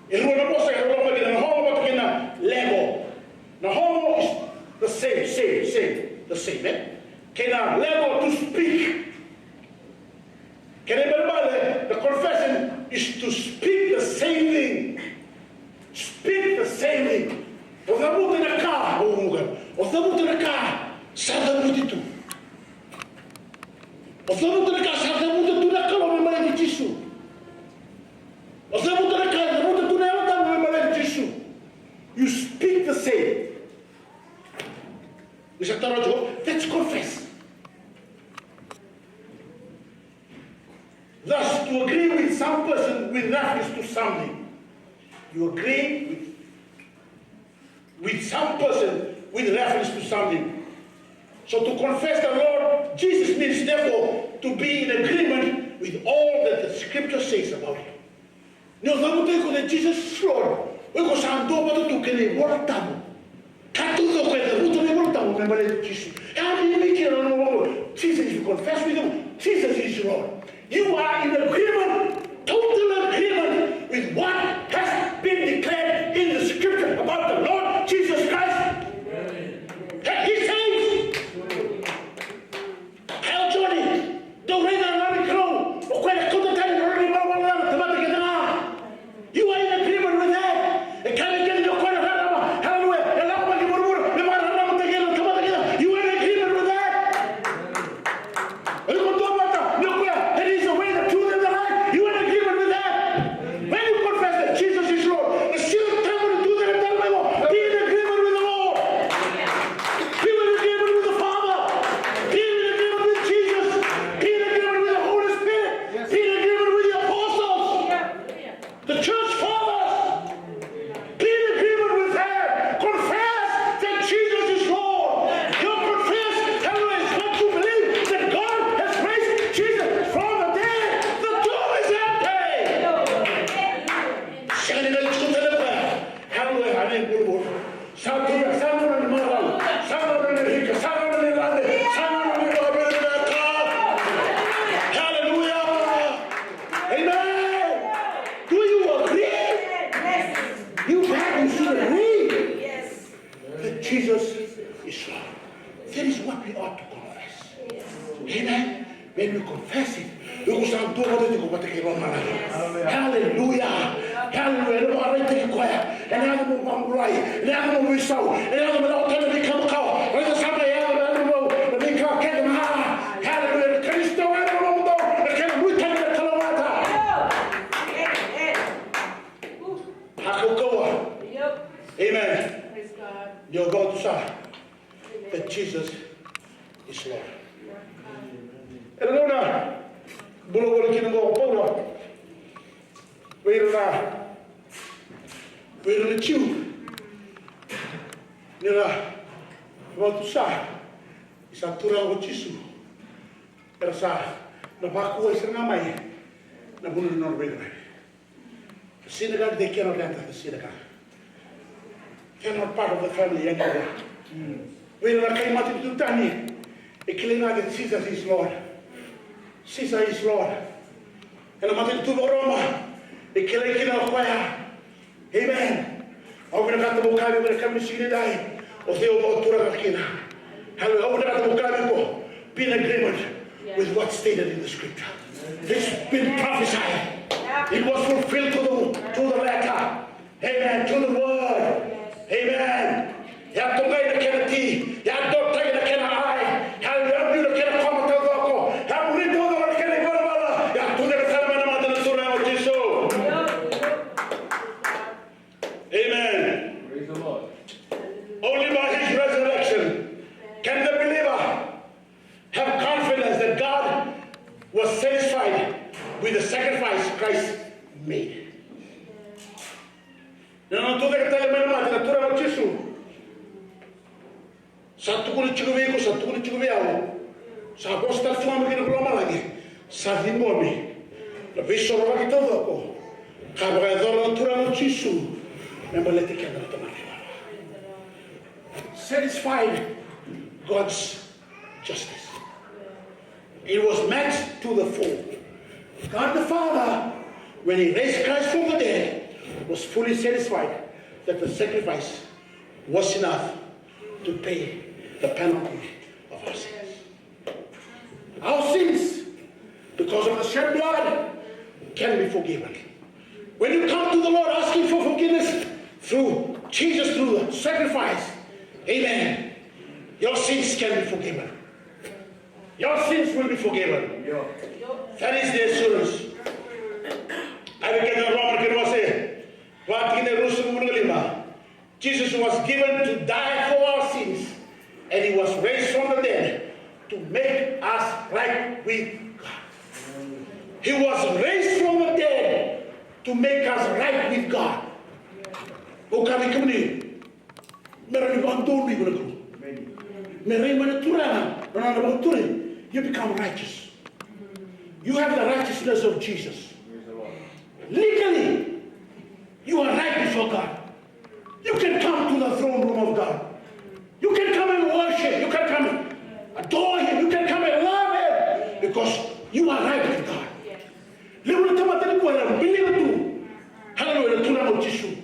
E rua na vosa e lako mai kina na homo vata kei na lego. Na homo is the same, same, same, the same, eh? Kei na lego to speak. Kena ibalebale, the confession is to speak the same thing. Speak the same thing. O cavuta na ka, o muka. O cavuta na ka sa cavuti tu. O cavuta na ka sa cavuta tu na Kalou me baleti Jisu. O cavuta na ka, cavuta tu na Yalo Tabu me baleti Jisu. You speak the same. Ni sa taro tiko, that's confess. Thus, to agree with some person with reference to something, you agree with, with some person with reference to something. So to confess the Lord Jesus means therefore to be in agreement with all that the scripture says about him. Ni o cavuta iko that Jesus is Lord, o iko sa duavata tu kei na iVola Tabu. Ka taucoko e cavuta na iVola Tabu me baleti Jisu. E a bibi kina na nomu vakabauta. Jesus, if you confess with you, Jesus is Lord. You are in agreement, total agreement with what has been declared in the scripture about the Lord Jesus Christ. That he saves. Kaya o Joni, dou raica na Yalo ni Kalou, o koya na kauta tani na nona ivalavala ca na tamata kece ga. You are in agreement with that. E kaya vei keda ni o koya na rarama, hallelujah, e lako mai ki vuravura me vakararamataki ira na tamata kece ga. You are in agreement with that. O iko duavata ni o koya, that is the way, the truth, and the life. You are in agreement with that. When you confess that Jesus is Lord, na sega ni dua na ka e dau tale mai vua. Be in agreement with the Lord. Be in agreement with the Father. Be in agreement with Jesus. Be in agreement with the Holy Spirit. Be in agreement with the apostles, the church fathers. Be in agreement with them. Confess that Jesus is Lord. You confess, hallelujah, is what you believe, that God has raised Jesus from the dead. The tomb is empty. Sega ni dua e tiko tale o koya. Hallelujah, amen. Sa tu ya, sa gauna ni marau, sa gauna ni rika, sa gauna ni lade, sa gauna ni vakavinavinaka. Hallelujah. Amen. Do you agree? You have, you should agree that Jesus is Lord. That is what we ought to confess. Amen. When we confess it, iko sa duavata tiko vata kei lomalagi. Hallelujah. Hallelujah. Ena vakaraitaki koya. Ena yaco mo vakabulai. Ena yaco mo veisau. Ena yaco mo lako tani na veika makawa. Raica sara na yaco na yaco mo na veika kece ga. Hallelujah. Karisito ena nomudou. Na kena nuitaki na kalougata. Hakaukauwa. Amen. Ni o vakatusa that Jesus Volavola kina qo o Paula vei ira na, vei ira na Jiu, ni ra vakatusa ni sa Turaga ko Jisu, era sa na vakuwai sara ga mai na vanua ni nodra veicurumi. The synagogue, they cannot enter the synagogue. They are not part of the family anymore. Vei ira na kai matanitu tani, e kilai ga that Jesus is Lord. Caesar is Lord. Ena matanitu vakaRoma, e kilai kina o koya. Amen. Au vinakata mo kaya vei ira na kemuni siga nidai, o cei o turaga kina. Hallelujah. Au vinakata mo kaya vei iko, be in agreement with what's stated in the scripture. It's been prophesied. It was fulfilled to the, to the letter. Amen. To the word. Amen. E a toqai na kena ti, e a dotaki na kena ai, e a biu na kena koma taucoko, e a muri taucoko na kena ivalavala, e a tucake sara mai na mata na Turaga o Jisu. Amen. Praise the Lord. Only by his resurrection can the believer have confidence that God was satisfied with the sacrifice Christ made. Na nona tucake tale mai na mate na Turaga o Jisu. Sa tukuna tiko vei iko, sa tukuna tiko vei au. Sa vosa tale tiko mai kina ko lomalagi. Sa ciqomi na veisorovaki taucoko ka vakayacora na Turaga o Jisu me baleti keda na tamata. Satisfied God's justice. It was met to the full. God the Father, when he raised Christ from the dead, was fully satisfied that the sacrifice was enough to pay the penalty of our sins. Our sins, because of the shed blood, can be forgiven. When you come to the Lord asking for forgiveness through Jesus, through the sacrifice, amen, your sins can be forgiven. Your sins will be forgiven. That is the assurance. Ai vei keda na Roma na kena wase va, tikina e ruasagavulu ka lima. Jesus was given to die for our sins, and he was raised from the dead to make us right with God. He was raised from the dead to make us right with God. Au kaya vei kemuni, me rawa ni vakadonui ko na Kalou. Me rai mai na Turaga na nona vakaturi, you become righteous. You have the righteousness of Jesus. Legally, you are right before God. You can come to the throne room of God. You can come and worship. You can come and adore him. You can come and love him because you are right with God. Levu na tamata nikua era biliva tu, hallelujah, na Turaga o Jisu.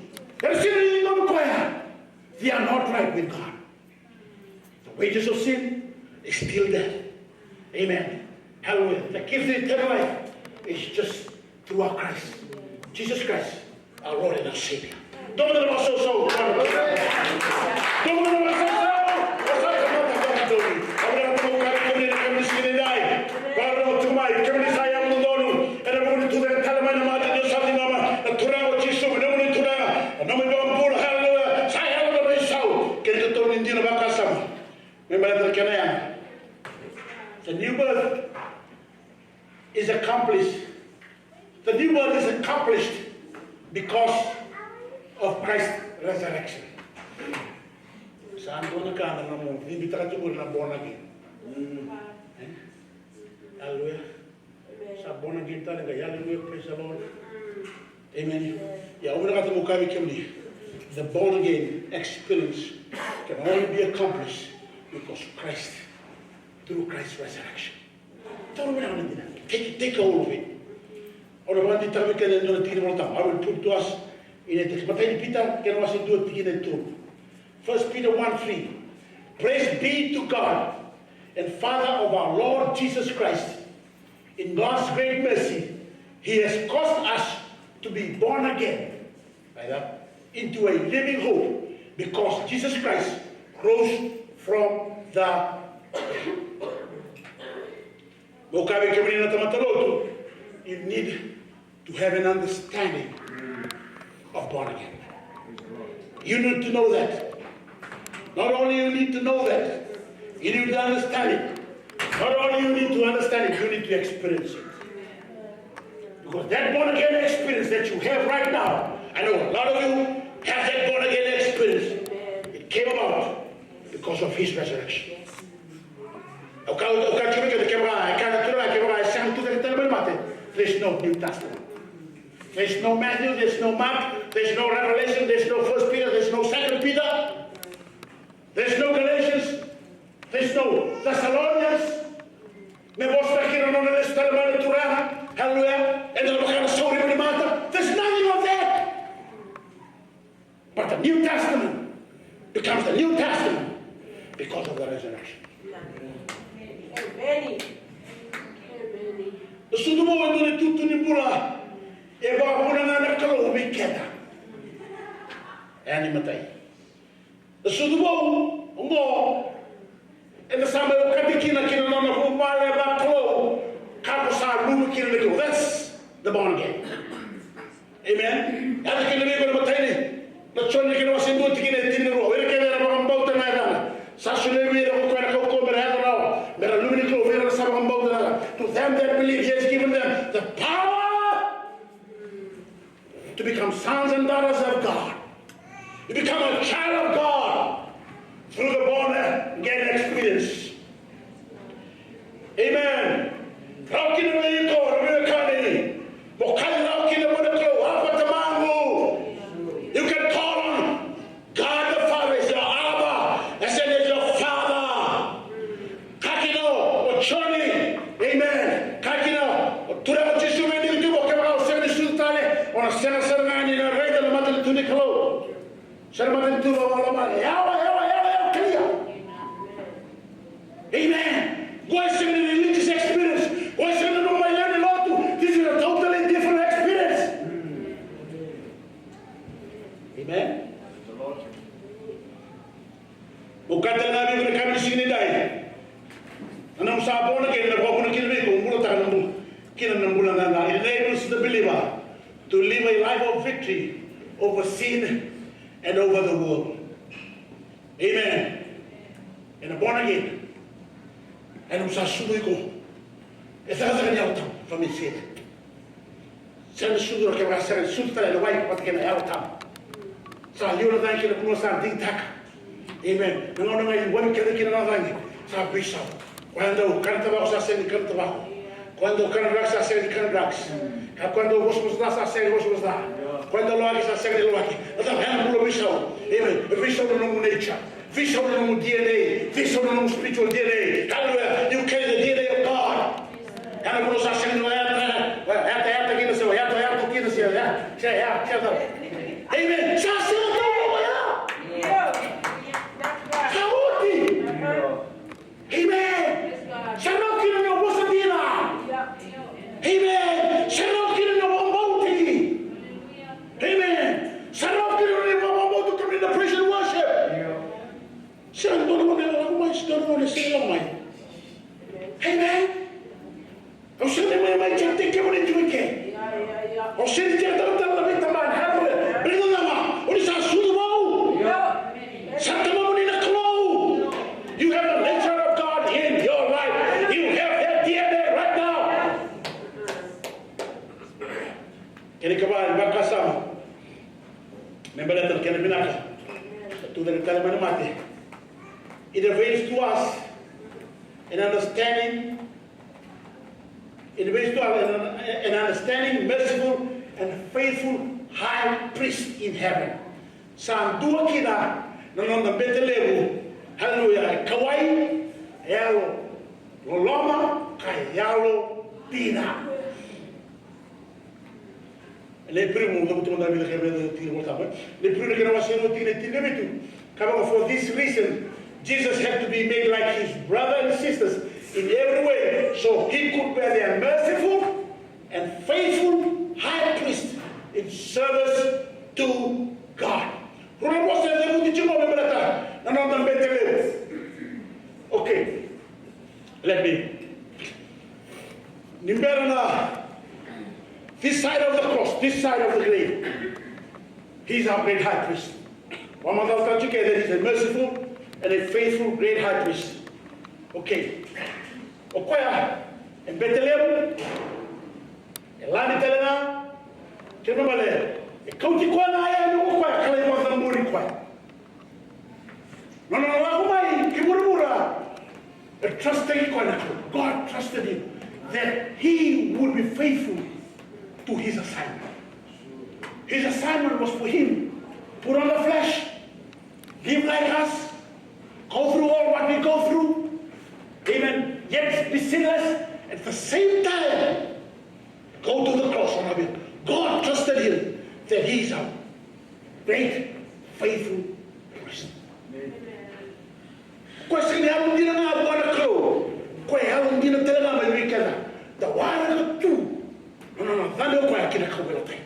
Era sega ni liga vei koya. They are not right with God. The wages of sin is still death. Amen. Hallelujah. The gift of eternal life is just through our Christ, Jesus Christ, our Lord and our Savior. Domo na masoso. Domo na masoso. Masoso mata kami domi. Abra na mo kari kami na kami sini dai. Baro tu mai kami sa ya mo donu. Ena mo ni tu da tala mai na mata ni sa ni mama. Na Turaga o Jisu, na mo ni tu da. Na mo ni bula, hallelujah. Sa ya mo ni sau. Kei na totolo ni dina vakasama. Me baleta na kena yaga. The new birth is accomplished. The new birth is accomplished because of Christ's resurrection. Sa dua na ka na nomu cibitaka tiko na born again. Eh? Hallelujah. Sa born again tale qai, hallelujah, praise the Lord. Amen. Ia, au vinakata meu kaya vei kemuni, the born again experience can only be accomplished because Christ, through Christ's resurrection. Taura vinaka na dina. Take, take a hold of it. Au na vakadeitaka vei keda e dua na tikina Volatabu. I will put to us in a text. Matai ni Pita, kena wase dua, tikina e tolu. First Peter one three. Praise be to God and Father of our Lord Jesus Christ. In God's great mercy, he has caused us to be born again, right up, into a living hope because Jesus Christ rose from the dead. Meu kaya vei kemuni na tamata lotu, you need to have an understanding of born again. You need to know that. Not only you need to know that, you need to understand it. Not only you need to understand it, you need to experience it. Because that born again experience that you have right now, I know a lot of you have that born again experience. It came about because of his resurrection. O ka, o ka tiko kina kevaka, e kaya na Turaga kevaka e sega ni tucake tale mai na mate, there's no New Testament. There's no Matthew, there's no Mark, there's no Revelation, there's no First Peter, there's no Second Peter, there's no Galatians, there's no Thessalonians. Me vosa kina na nona lesu tale mai na Turaga. Hallelujah. Eda na vaka na sauri mai na mate. There's nothing of that. But the New Testament becomes the New Testament because of the resurrection. Amen. Amen. Na sucu vou e dua na itutu ni bula e vakavuna ga na Kalou vei keda. E yani matai. Na sucu vou oqo eda sa mai okati kina ki na nona vuvale vakalou, ka ko sa luve kina na Kalou. That's the born again. Amen. Yaco kina vei iko na imatai ni, na Joni kei na wase dua tikina e tinikarua. O ira kece era vakabauta na yacana, sa solia vei ira ko koya na kaukauwa me ra yaco rawa, me ra luve ni Kalou, vei ira na sa vakabauta na yacana. To them that believe, he has given them the power to become sons and daughters of God. You become a child of God through the born again experience. Amen. Rawa kina vei iko, rawa kina vei iko. Mo kaya rawa kina vua na Kalou, Abba Tamaqu. You can call on God the Father as your Abba, as in as your Father. Kaya kina o Joni, amen. Kaya kina o Turaga o Jisu me ni tu, kevaka o sega ni sucu tale, o na sega sara ga ni na raica na matanitu ni Kalou. Sa na matanitu vakaloloma, yawa, yawa, yawa, yawa, clear. Amen. Qo e sega ni religious experience. Qo e sega ni nomu mai lewe ni lotu. This is a totally different experience. Amen. Mo kaya tale ga vei iko na yakavi ni siga nidai. Na nomu sa born again, na vakavuna kina vei iko, bulataka na bula. Kina na bula gaga. It enables the believer to live a life of victory over sin and over the world. Amen. Ena born again. Ena nomu sa sucu iko. E cakacaka ni Yalo Tabu, family sere. Sega ni sucu, kevaka sega ni sucu tale ena wai vata kei na Yalo Tabu. Sa liwa na cagi kei na vanua sa digitaka. Amen. Na gauna ga e wavi kece kina na cagi, sa veisau. Koya dau kana tavako sa sega ni kana tavako. Koya dau kana drugs sa sega ni kana drugs. Ka koya dau vosavosa ca sa sega ni vosavosa ca. Koya dau lawaki sa sega ni lawaki. Na cava? Ena bula veisau. Amen. Veisau na nomu nature. Veisau na nomu D N A. Veisau na nomu spiritual D N A. Hallelujah. You carry the D N A of God. Ena bula sa sega ni yata, yata, yata kina se, yata, yata kina se, ya, se, ya, se, ya. Amen. Sa sega ni ya. Sa oti. Amen. Sa rawa kina na vosa dina. Amen. Sa rawa kina na vakabauti. Amen. Sa rawa kina na vakabauti, kemuni na praise and worship. Sa dua na gauna e lako mai, sa dua na gauna e sega ni lako mai. Amen. Au sega ni mai, mai tiko, kemuni tiko i ke. Au sega ni tiko talatala na veitabana. Haleluya. Baleta na cava? O ni sa sucu vou. Sa tamamuni na Kalou. You have the nature of God in your life. You have that D N A right now. Kena ikava ni vakasama me baleta na kena vinaka na tucake tale mai na mate. It avails to us an understanding It brings to us an, an understanding, merciful, and faithful high priest in heaven. Sa dua kina na noda bete levu, haleluya, e kauwai, e yalo loloma, ka yalo dina. Na Iperiu, mo cavuta mada vei keda na tikina Vola Tabu. Na Iperiu na kena wase rua, tikina e tinikavitu. Ka vaka, for this reason, Jesus had to be made like his brother and sisters in every way, so he could bear their merciful and faithful high priest in service to God. Rua na vosa e cavuti tiko me baleta na noda bete levu. Okay. Let me. Ni bera na this side of the cross, this side of the grave. He's our great high priest. Vakamacalataka tiko that he's a merciful and a faithful great high priest. Okay. O koya e bete levu, e lani tale ga Kena ibalebale, e kauti koya na yaya ni ko koya ka lai vakacabori koya. Nona lako mai ki vuravura, e trust-taki koya na Kalou. God trusted him that he would be faithful to his assignment. His assignment was for him put on the flesh, live like us, go through all what we go through, amen, yet be sinless, at the same time, go to the cross on our behalf. God trusted him that he is our great, faithful priest. Koya sega ni yalodina ga vua na Kalou, koya e yalodina tale ga mai vei keda. Da waraka tu na nona cabe o koya ki na kauveilatai.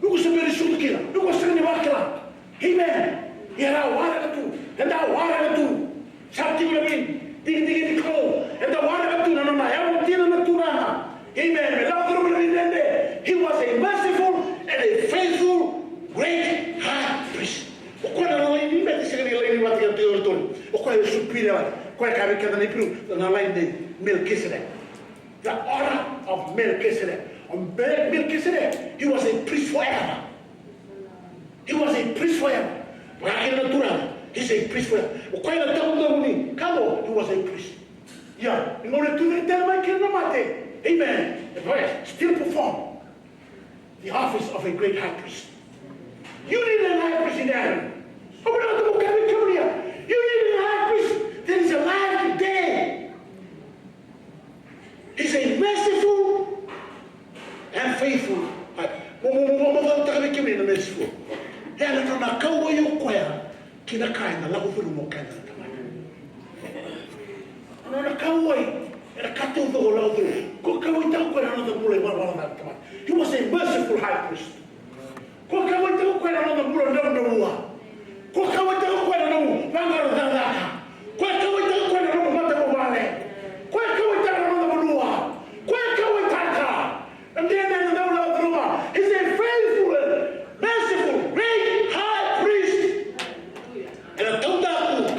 Nuku se bera ni sucu kina, nuku sega ni vakila. Amen. Ia ra waraka tu, eda waraka tu. Sa tiko na vei digidigi ni Kalou, eda waraka tu na nona yalodina na Turaga. Amen. Me lako curuma na veidredre. He was a merciful and a faithful great high priest. O koya na laini ni bete sega ni laini vata kei na tiko tolu. O koya e superior. O koya e kaya vei keda na Iperiu na laini nei Melkisedeki. The order of Melchizedek. O Mel-, Melchizedek, he was a priest forever. He was a priest forever. Vaka kina na Turaga, he's a priest forever. O koya na tamudamu ni kavo, he was a priest. Ia, ni gauna e tucake tale mai kina na mate. Amen. The priest still perform the office of a great high priest. You need a high priest in heaven. Open up the book every career. You need a high priest that is alive today. He's a merciful and faithful. Mo, mo, mo, mo, mo, mo, taka vei kemuni na merciful. E na nona kauwai o koya ki na ka ena lako curuma o keda na tamata. Na nona kauwai ena ka taucoko lako curuma. Ko kauwaitaka o koya na noda bula ivalavala ca na tamata. He was a merciful high priest. Ko kauwaitaka o koya na nomu bula dravudravua. Ko kauwaitaka o koya na nomu vaqara cakacaka. Ko kauwaitaka o koya na nomu matavuvale. Ko kauwaitaka na noda vanua. Ko kauwaitaka na dredre eda dau lako curuma. He's a faithful and merciful great high priest. Ena taudaku.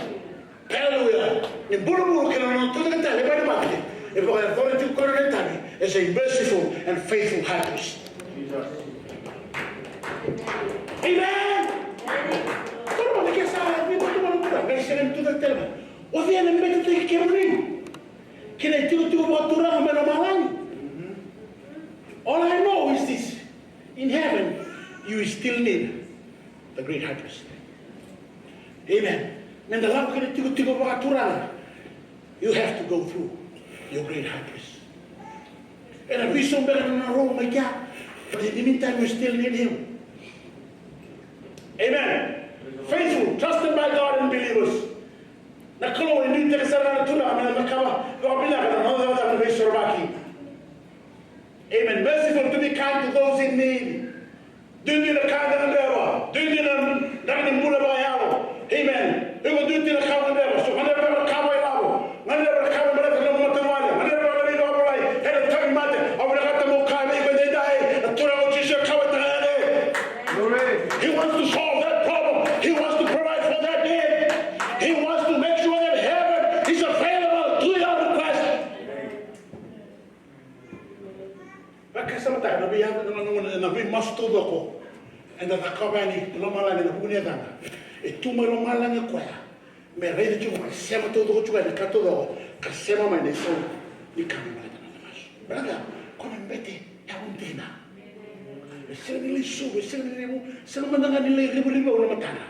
Hallelujah. Ni bulubulu kei na nona tucake tale mai na mate, e vakayacora tiko koya na nona itavi as a merciful and faithful high priest. Amen. Koya na mate ke sa ni bulubulu kina, me sega ni tucake tale mai. O cei ena betetaki kemuni ki na itikotiko vakaturaga mai lomalagi? All I know is this. In heaven, you still need the great high priest. Amen. Meda lako ki na itikotiko vakaturaga, you have to go through your great high priest. Ena veisau beka na nona role mai kea, but in the meantime, you still need him. Amen. Faithful, trusted by God and believers. Na Kalou e nuitaka sara na Turaga me na cakava vakavinaka na nona cakacaka ni veisorovaki. Amen. Merciful, to be kind to those in need. Duidui na ka eda gadreva. Duidui na, na, na bula vakayalo. Amen. Iko duidui na ka o gadreva. So gadreva na ka vakailavo. Gadreva na ka me baleta na nomu matavuvale. Gadreva na veika volai. Ena tauvimate. Au vinakata meu kaya vei iko edaidai, na Turaga o Jisu e kauwaitaka yani. He wants to solve that problem. He wants to provide for that need. He wants to make sure that heaven is available to your request. Vakasamataka na vei, na, na, na, na veimasu taucoko eda cakava yani e lomalagi ena vuku ni yacana. E tu mai lomalagi o koya me raica tiko, me sema taucoko tiko yani na ka taucoko, ka sema mai na isau ni ka me baleta na noda masu. Baleta o koya na bete yalodina. E sega ni lai sucu, e sega ni levu, sega mada ga ni lai rivarivau na matana.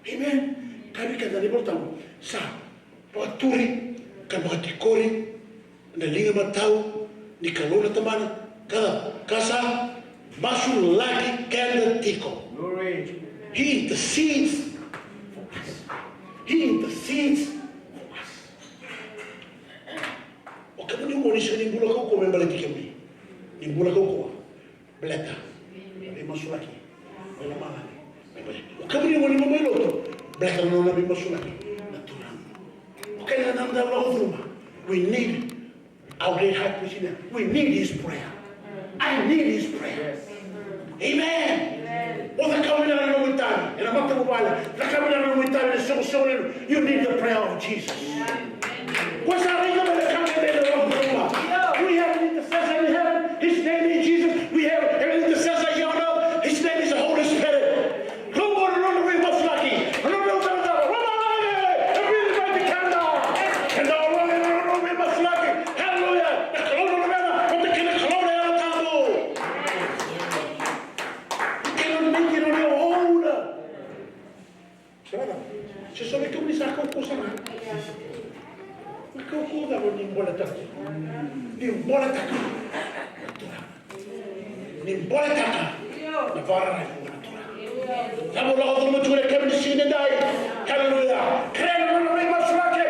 Amen. Ka vei keda na iVolatabu sa vakaturi ka vakatikori na liga matau ni Kalou na Tamana, ka, ka sa masulaki keda tiko. Glory. He intercedes for us. He intercedes for us. O kemuni mo ni sega ni bula kaukaua me baleti kemuni. Ni bula kaukaua. Baleta na veimasulaki mai lomalagi. O kemuni mo ni mai lotu, baleta na nona veimasulaki na Turaga. O keda na noda lako curuma. We need our great high priest in heaven. We need his prayer. I need his prayer. Amen. O cakava vinaka na nomu itavi ena matavuvale, cakava vinaka na nomu itavi ena soqosoqo levu. You need the prayer of Jesus. Ko sa raica mai na ka dredre ena lako curuma. We have an intercessor in heaven. His name is Ni boletaka. Ni boletaka. Ni boletaka. Na vakararavi vua na Turaga. Sa mo lako curuma tiko na kemuni siga nidai. Haleluya. Kerea na nona veimasulaki.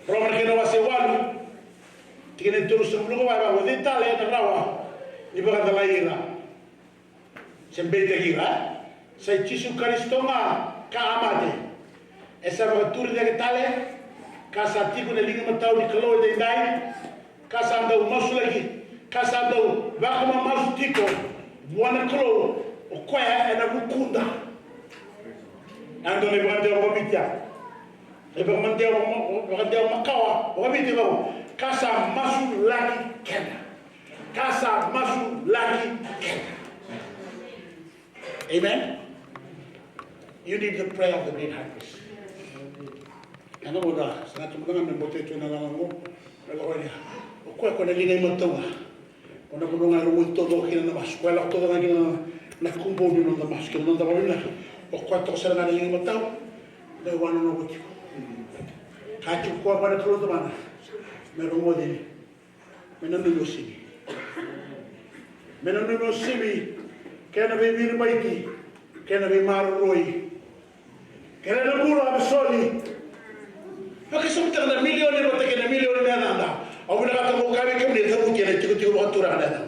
Roma na kena wase walu, tikina e tolusagavulu ka va, e vaka, o cei tale ena rawa ni vakacalai ira se beitaki ira? Sa i Jisu Karisito ga ka a mate, e sa vakaturi cake tale, ka sa tiko ena liga matau ni Kalou edaidai, ka sa dau masulaki, ka sa dau vakamamasu tiko vua na Kalou, o koya ena vukuda. Na dua na ivakadewa vakaviti ya. E vakadewa, vakadewa makawa vakaviti vaka, ka sa masulaki keda. Ka sa masulaki keda. Amen. You need the prayer of the great high priest. Ena voda sa na tumaka me bote tu na lala mo. Na lako ya. O koya ko na liga i matau ga. Ko na vanua ga e rogoci taucoko kina na masu, ko e lako taucoko ga kina na, na kubou ni noda masu kei na noda vakavinaka. O koya toka sara ga na liga i matau, dau vakanuinui tiko. Ka tiko koya vua na Kalou Tamana me rogoci, me nanumi o Simi. Me nanumi o Simi kei na veiviribaiti, kei na veimaroroi. Kei na bula me soli. Vakasamataka na milioni vata kei na milioni na yacada. Au vinakata meu kaya vei kemuni, e cavuti ena itikotiko vakaturaga na yacada.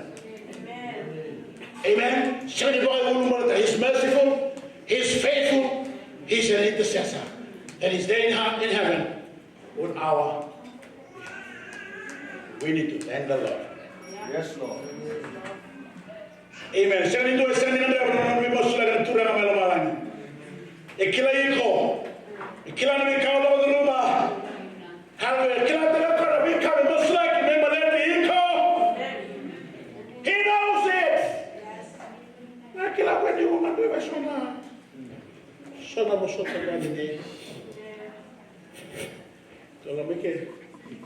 Amen. Sega ni vakaulumaluta. He's merciful. He's faithful. He's an intercessor. And he's there in ha-, in heaven. One hour. We need to thank the Lord. Yes, Lord. Amen. Sega ni dua, sega ni gadreva na nona veimasulaki na Turaga mai lomalagi. E kilai iko. E kila na veika o lako curuma. Hallelujah. E kila tale o koya na veika me masulaki, me baleti iko. He knows it. Na kila koya ni iko gadreva e so na, so na vosota vale. Tola mai ke,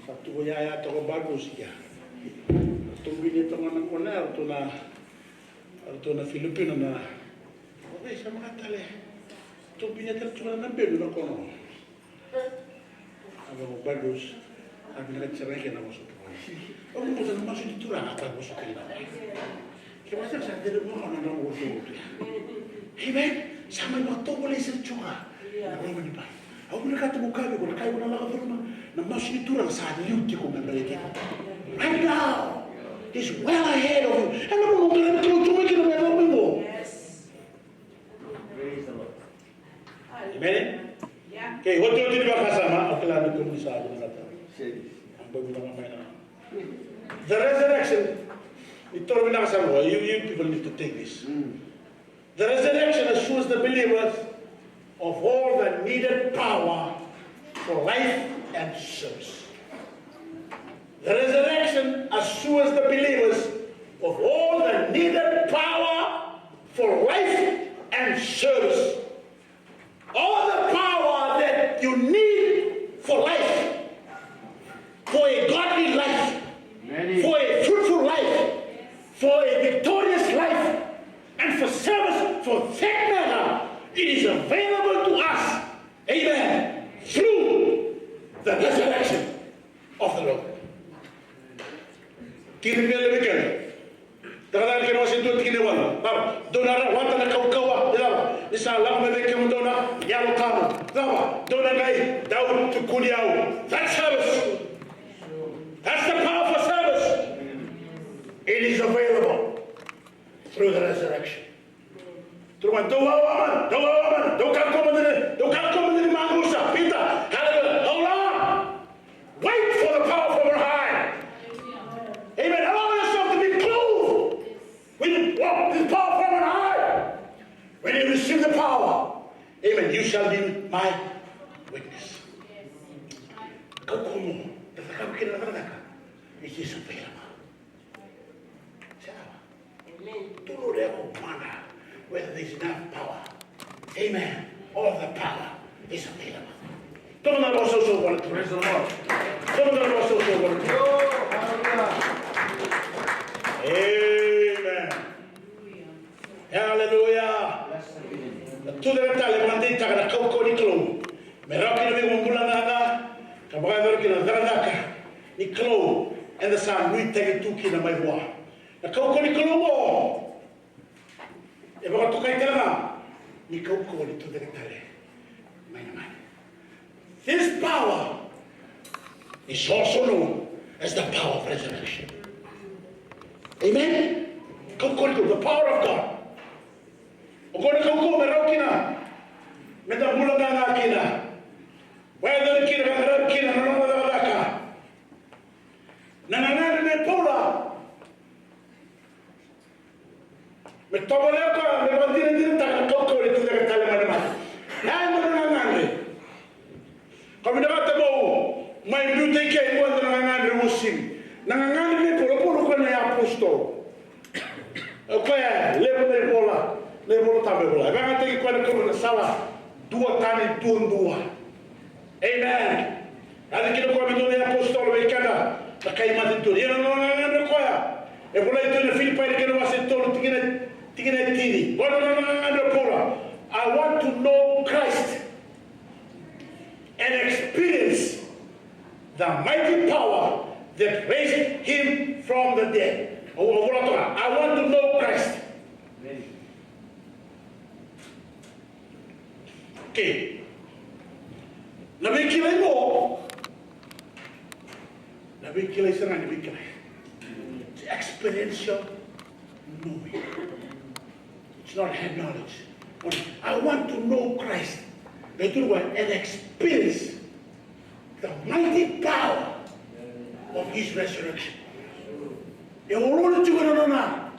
sa tuku yaya toka bagus ya. Tubini toka na kona, ratou na, ratou na Filipino na. Ove sa maka tale. Tubini tale toka na benu na kono. Ave mo bagus, a vinaka tiko sara ga kei na vosa tu. Au vosota na masu ni Turaga, a vosa tu na. Ke vasa sa tere mo na na vosa tu. Amen. Sa mai vakatovolei sara tiko ga na Roma ni bai. Au vinakata mo kaya vei iko na ka iko na lako curuma, na masu ni Turaga sa liu tiko me baleti iko. Right now, he's well ahead of you. Ena mo na qai na Kalou tu mai kina me lako mai mo. Amen. Okay, otioti ni vakasama, au kila ni kemuni sa vinakata. Sega. Au bau vinaka mai na. The resurrection. Ni toro vinaka sara, you, you people need to take this. The resurrection assures the believers of all the needed power for life and service. The resurrection assures the believers of all the needed power for life and service. All the power that you need for life, for a godly life, for a fruitful life, for a victorious life, and for service for that matter, it is available to us. Amen. Through the resurrection of the Lord. Kiri vele vei keda. Takataka kena wase dua tikina e walu. Cava? Dou na rawata na kaukauwa. Cava? Ni sa lako mai vei kemudou na Yalo Tabu. Cava? Dou na qai dau tukuni au. That's service. That's the power for service. It is available through the resurrection. Turaga, dou wawa mada, dou wawa mada, dou kakua mada ni, dou kakua mada ni maqusa. Pita, hallelujah, hold on. Wait for the power from on high. Amen. Allow yourself to be clothed with the, with the power from on high. When you receive the power, amen, you shall be my witness. Kaukaua mo, na cakava kina na cakacaka. It is available. Sara. Amen. Don't ever wonder whether there's enough power. Amen. All the power is available. Toma na vosa so. Praise the Lord. Toma na vosa so. Amen. Hallelujah. Na tucake tale, mani deitaka na kaukauwa ni Kalou. Me Vakayacora kina na cakacaka ni Kalou eda sa nuitaki tu kina mai vua. Na kaukauwa ni Kalou oqo e vakatokai tale ga ni kaukauwa ni tucake tale mai na mate. This power is also known as the power of resurrection. Amen. Kaukauwa ni Kalou, the power of God. Oqo na kaukauwa me rawa kina meda bula ga kina. Vakayacori kina, vakayacori kina na nona cakacaka. Na gagadre nei Paula me tovolea o koya me vakadinadinataka na kaukauwa ni tucake tale mai na mate. Ia e dua na gagadre. Ka vinakata meu mai biuta i ke e dua na gagadre uasivi. Na gagadre nei Paula, Paula o koya na iapositolo. O koya e levu na ivola, na iVola Tabu e vola. E vakayagataki koya na Kalou ena sala duatani duadua. Amen. Yaco kina o koya me dua na iapositolo vei keda na kai mate tu. Ia na nona gagadre o koya e volai tu ena Filipai na kena wase tolu, tikina, tikina e tini. Qo na nona gagadre o Paula. I want to know Christ and experience the mighty power that raised him from the dead. Au, au vola toka, I want to know Christ. Okay. Na veikilai mo, na veikilai sara ga ni veikilai. It's experiential knowing. It's not head knowledge. I want to know Christ. Qai tukuna o koya and experience the mighty power of his resurrection. E olona tiko na nona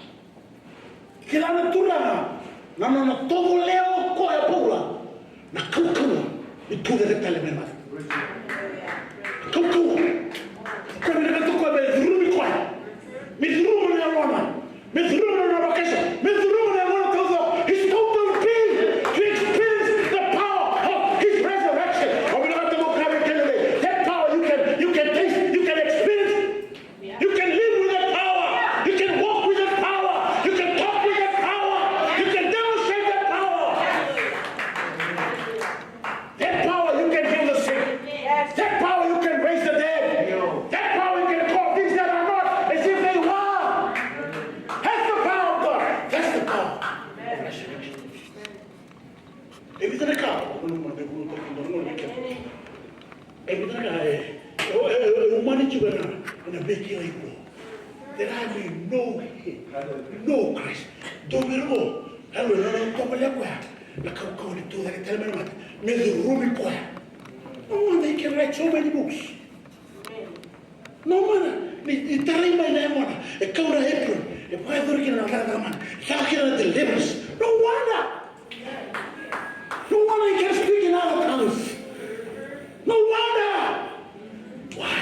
kila na Turaga, na nona tovolea o koya Paula na kaukauwa ni tucake tale mai na mate. Kaukauwa. Koya vinakata o koya me curumi koya. Me curuma na yalona. Me curuma na vocation. Me curuma na yalona taucoko. His total being to experience the power of his resurrection. Au vinakata mo kaya vei keda, that power you can, you can taste, you can experience. You can live with that power. You can walk with that power. You can talk with that power. You can demonstrate that power. That power you can heal the sick. That power you can raise the dead. That power you can call things that are not as if they were. That's the power of God. That's the power of resurrection. E vica na ka, e vica na ka e, e, e, e umani tiko ena, ena veikilai qo. That I may know him, know Christ. Dua vei ira qo, ena nona tovolea koya na kaukauwa ni tucake tale mai na mate, me curumi koya. No wonder he can write so many books. No wonder ni, ni tarai mai na yagona, e kau na apron, e vakayacori kina na cakacaka mana, caka kina na deliverance. No wonder. No wonder he can speak in other tongues. No wonder. Why?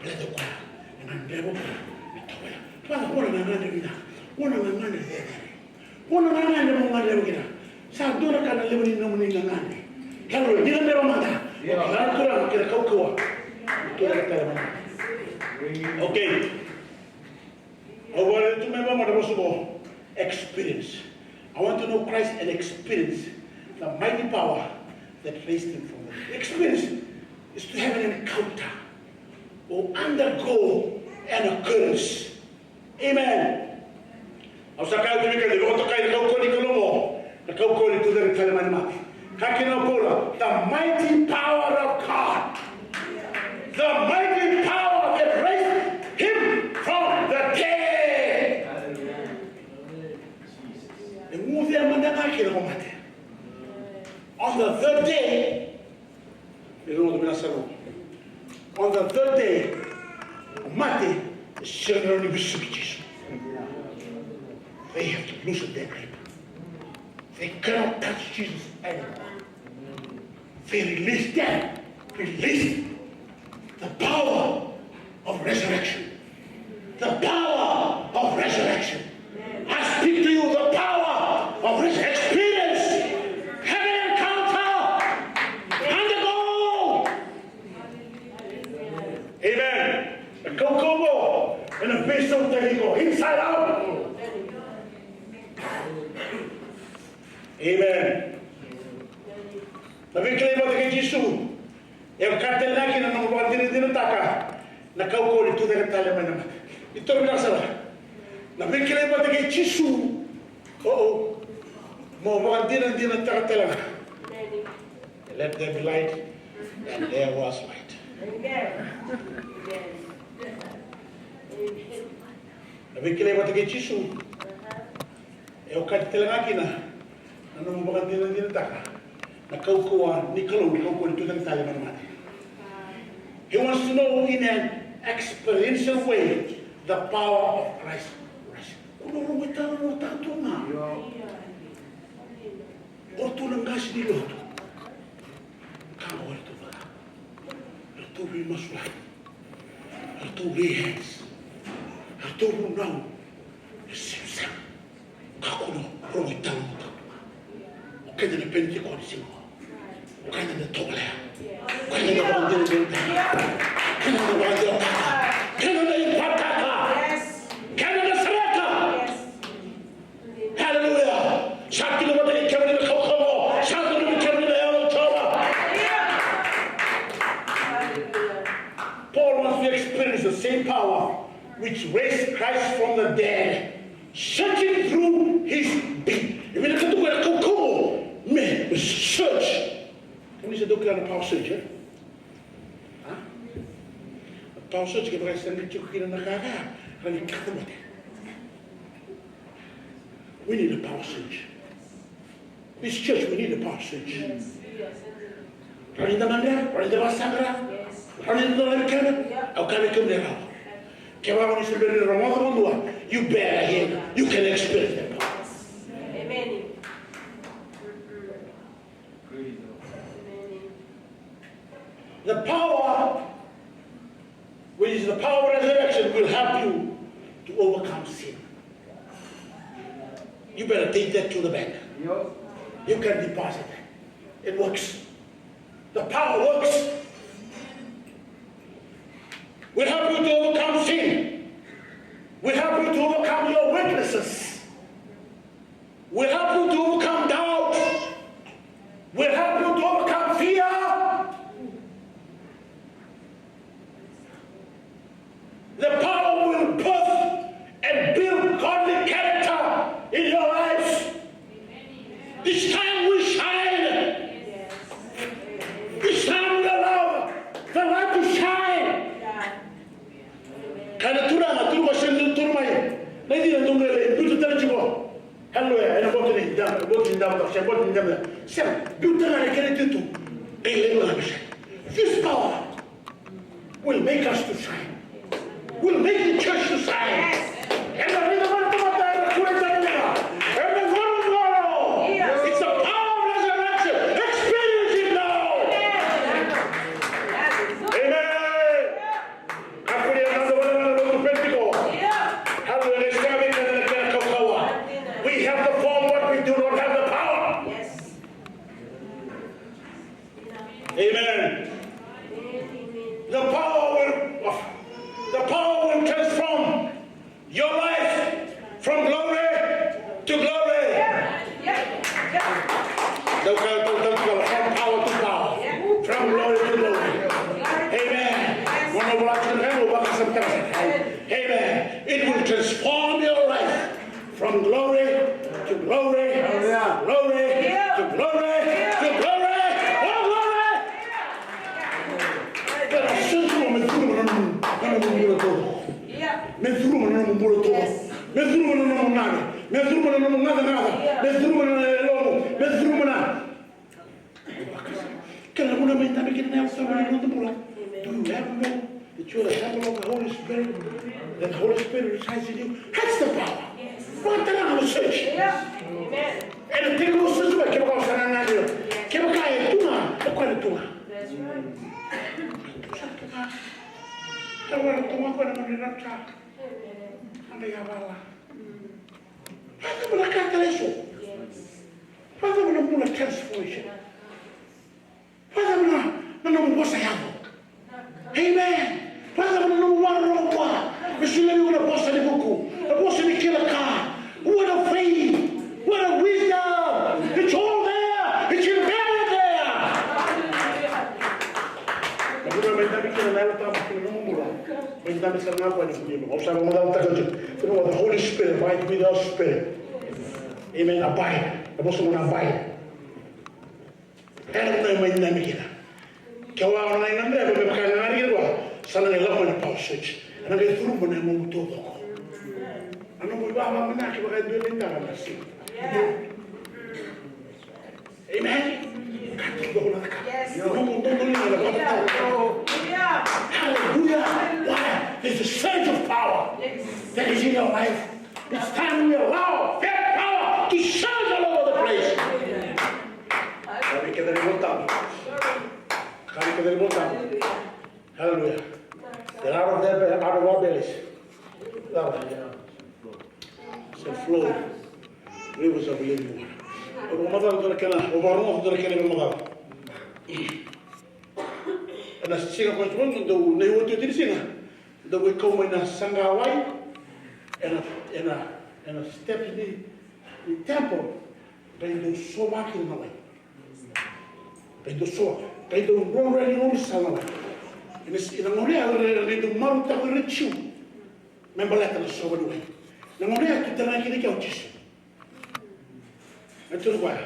Baleta o koya e gadreva o koya me tovolea. Vaka, o na gagadre vinaka, o na gagadre cecere. O na gagadre mo gadreva kina. Sa dua na ka na levu ni nomuni gagadre. Hallelujah. Ni gadreva mada. Io. Na Turaga kei na kaukauwa. Kei na kaukauwa. Okay. Au vale tu mai vama na vosa qo. Experience. I want to know Christ and experience the mighty power that raised him from the dead. Experience is to have an encounter or undergo an occurrence. Amen. Au sa kaya tu vei keda, vakatokai na kaukauwa ni Kalou, na kaukauwa ni tucake tale mai na mate. Kaya kina o Paula, the mighty power of God. The mighty power that raised him from the dead. E guce mada ga kina ko mate. On the third day, e rau na vinaka sara. On the third day, mate e sega ni rawa ni vesuki Jisu. They have to loosen their grip. They cannot touch Jesus anymore. They released them, released the power of resurrection. The power of resurrection. I speak to you the power of res-, experience. Have an encounter. Undergo. Amen. Kaukauwa ena veisautaki iko, inside out. Amen. Na veikilai vata kei Jisu. E okati tale ga kina na nomu vakadinadinataka na kaukauwa ni tucake tale mai na mate. Ni toro vinaka sara. Na veikilai vata kei Jisu. O, o. Mo vakadinadinataka tale ga. Let there be light, and there was light. Amen. Amen. Amen. Na veikilai vata kei Jisu. E okati tale ga kina na nomu vakadinadinataka na kaukauwa ni Kalou, na kaukauwa ni tucake tale mai na mate. He wants to know in an experiential way the power of Christ rising. Ko na rogo italanoataka tu ga o ratou na qase ni lotu. Ka o ratou cakava, ratou veimasulaki, ratou lay hands, ratou vunau. E sega, sega. Kakua ni rogo italanoataka tu ga. O keda na Penitiko ni siga oqo, o keda na tovolea, o keda na vakadinadinataka, keda na vakadinadinataka, keda na ipataka, keda na sereka. Haleluya. Sa tiko vata kei kemuni na kaukauwa. Sa tiko vata kei kemuni na Yalo i Jiova. Paul wants to experience the same power which raised Christ from the dead, searching through his being. E vinakata tu ga na kaukauwa me search. Kemuni sa dau kila na power search, e? A? Na power search, kevaka e sega ni tiko kina na ka ya, rawa ni kacabote. We need a power surge. This church, we need a power surge. Rawa ni da madra, rawa ni da vakasaqara, rawa ni da dolavi keda, au kaya vei kemuni rawa. Kevaka ni se bera ni rogoca vakadua, you better hear, you can experience that power. Amen. The power, which is the power of resurrection, will help you to overcome sin. You better take that to the bank. You can deposit it. It works. The power works. Will help you to overcome sin. Will help you to overcome your weaknesses. Will help you to overcome doubt. Will help you to overcome fear. The power will birth and build godly character in your lives. This time will shine. This time will allow the light to shine. Kaya na Turaga, Turaga, sega ni turu mai na icina dou qai lai biuta tale tiko. Haleluya. Ena boto ni dam, boto ni dam, se boto ni dam. Sega, biuta ga na kena itutu. Qai lai vaka biuta. This power will make us to shine. Will make the church to shine. Ena raica vakatamata, ena kua tale ga. Ena gorogoro. It's the power of resurrection. Experience it now. Amen. Kakua ni yada vata na lotu Penitiko. Haleluya. Ni sa vei keda na kena kaukauwa. We have the form, but we do not have the power. Amen. The power will, the power will transform your life from glory to glory. Dau ka, dau, dau ka, from power to power, from glory to glory. Amen. Mo na vola tiko na ka, mo vakasamataka saka. Amen. It will transform your life from glory to glory, glory to glory, to glory, more glory. Ka na sega ni me curuma na nomu, na nomu bula taucoko. Me curuma na nomu bula taucoko. Me curuma na nomu gaga. Me curuma na nomu gacagaca. Me curuma na yalomu. Me curuma na. Kena vuna me dabe kina na Yalo Tabu ena noda bula. Do you ever know that you are the temple of the Holy Spirit? That the Holy Spirit resides in you. That's the power. Vakatara na search. Ena tekivu search mai kevaka o sa na gade. Kevaka e tu ga, e koya na tu ga. Sa tu ga. Sa tu ga, koya na nona rapture. Eda yavala. Vakacava na ka tale eso? Vakacava na bula transformation? Vakacava na, na nomu vosa yaco? Amen. Vakacava na nomu vakarorogo vua? Me solia vei iko na vosa ni vuku, na vosa ni kila ka. What a faith! What a wisdom! It's all there! It's embedded there! Turaga, mai dabe kina na Yalo Tabu ki na nomu bula. Mai dabe sara ga vua ni vuli. Au sa vakamacalataka tiko. Turaga, the Holy Spirit, abide with our spirit. Amen. Abide. Na vosa gona abide. Era na mai dabe kina. Ke o na qai gadreva me vaka e gadreva kina vua, sa na qai lako mai na power surge. Ena qai curuma na yagomu taucoko. Na nomu ivavavinaka kevaka e dua e lai dara na siga. Amen. Ka taucoko na cakava. Yes. Na nomu dodoliga na vakataucoko. Hallelujah. Hallelujah. Why? There's a surge of power that is in your life. It's time we allow that power to surge all over the place. Ka vei keda na iVolatabu. Ka vei keda na iVolatabu. Hallelujah. That out of their be-, out of our bellies. Lava. Shall flow rivers of living water. Au vakamacala tu na kena, au vakarogoca tu na kena vakamacala. Ena siga koya tu, dau na iotioti ni siga. Dau veikau mai na saqa wai ena, ena, ena steps ni, ni temple. Qai dau sova kina na wai. Qai dau sova, qai dau drodro yani gauna sala na wai. Ena, ena gauna ya, qai dau marautaka ira na Jiu me baleta na sova ni wai. Na gauna ya tu tale ga kina kea o Jisu. Na turu koya.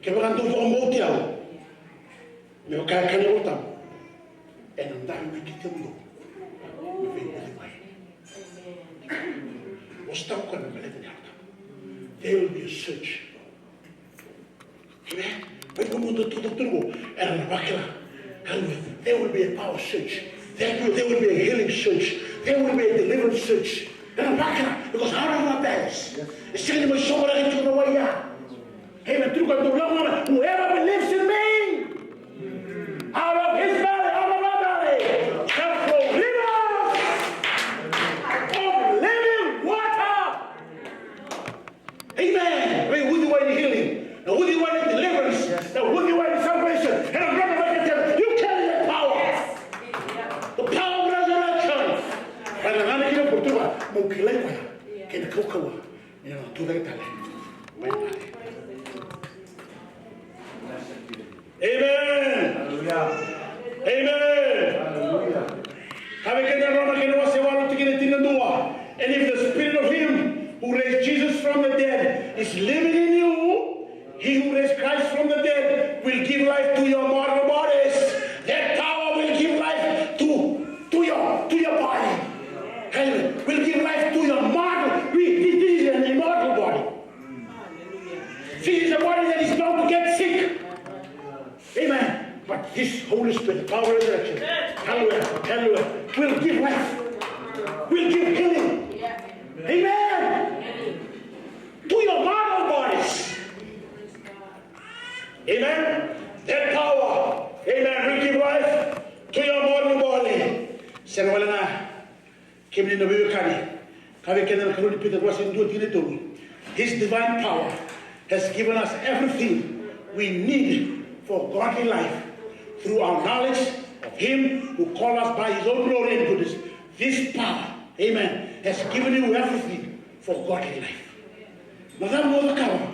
Kevaka dou vakabauti au, me vaka e kaya na iVolatabu, ena dabe mai kei kemudou na veiuciwai. Vosataka o koya me baleta na Yalo Tabu. There will be a surge. Amen. Mai kemudou, dou, dou, dou, era na vakila. Hallelujah. There will be a power surge. There will, there will be a healing surge. There will be a deliverance surge. Era na vakila. Because out of our bellies, e sega ni mai sovaraki tiko na wai ya. Amen. Tiko na Turaga, whoever believes in me, out of his belly, out of our belly, shall flow rivers of living water. Amen. Veiuciwai ni healing, na uciwai ni deliverance, na uciwai ni salvation. Ena nona mai kete, you carry the power. The power of resurrection. Ena nona kina, mo kilai koya kei na kaukauwa. Ena tucake tale mai na mate. Amen. Hallelujah. Amen. Hallelujah. Ka vei keda na Roma kei na wase walu tikina tinikadua. And if the spirit of him who raised Jesus from the dead is living in you, he who raised Christ from the dead will give life to your mortal bodies. That power will give life to, to your, to your body. Hallelujah. Will give life to your mortal. We, this is an immortal body. This is a body that is bound to get sick. Amen. But this Holy Spirit, power of resurrection, hallelujah, hallelujah, will give life, will give healing. Amen. To your mortal bodies. Amen. That power, amen, will give life to your mortal body. Sega wale ga. Kemuni na veiwekani, ka vei keda na karua ni Pita wase dua tikina e tolu. His divine power has given us everything we need for godly life through our knowledge of him who called us by his own glory and goodness. This power, amen, has given you everything for godly life. Na cava mo cakava me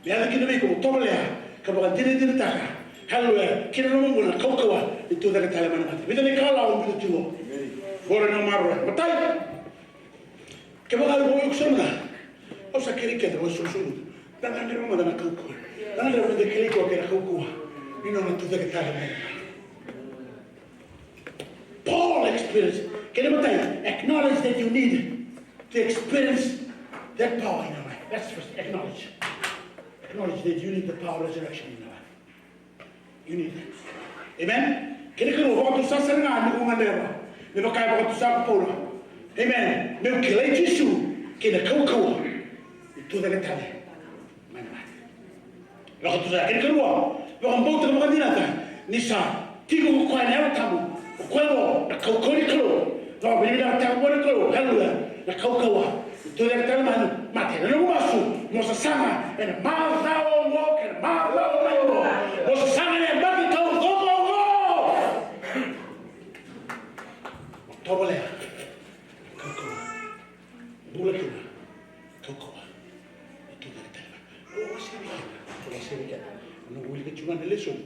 yaco kina vei iko mo tovolea ka vakadinadinataka, haleluya, kina nomu bula na kaukauwa ni tucake tale mai na mate. Vica na ikalawa au biuta tiko qori na maroroya. Matai, kevaka au vakaukauwa sara mada, au sa kerei keda vakasukusuku. Da gadreva mada na kaukauwa. Da gadreva mada kilai koya kei na kaukauwa ni nona tucake tale mai na mate. Paul experienced. Kena imatai, acknowledge that you need to experience that power in your life. That's first. Acknowledge. Acknowledge that you need the power of resurrection in your life. You need that. Amen? Kena ikarua, vakatusa sara ga ni ko gadreva. Me vaka e vakatusa ko Paula. Amen? Meu kilai Jisu kei na kaukauwa ni tucake tale mai na mate. Vakatusa, kena ikarua, vakabauta ka vakadinata ni sa tiko ko koya na Yalo Tabu, ko koya qo na kaukauwa ni Kalou. Vakavinavinakataka vua na Kalou, haleluya, na kaukauwa ni tucake tale mai na mate. Na noqu masu, mo sasaga ena macawa oqo kei na macawa mai oqo. Mo sasaga ena yabaki taucoko oqo. Mo tovolea kaukauwa. Bula kina. Kaukauwa. E tu vei keda. Au wasea vei keda. Au wasea vei keda. Au na wilika tiko ga na lesoni.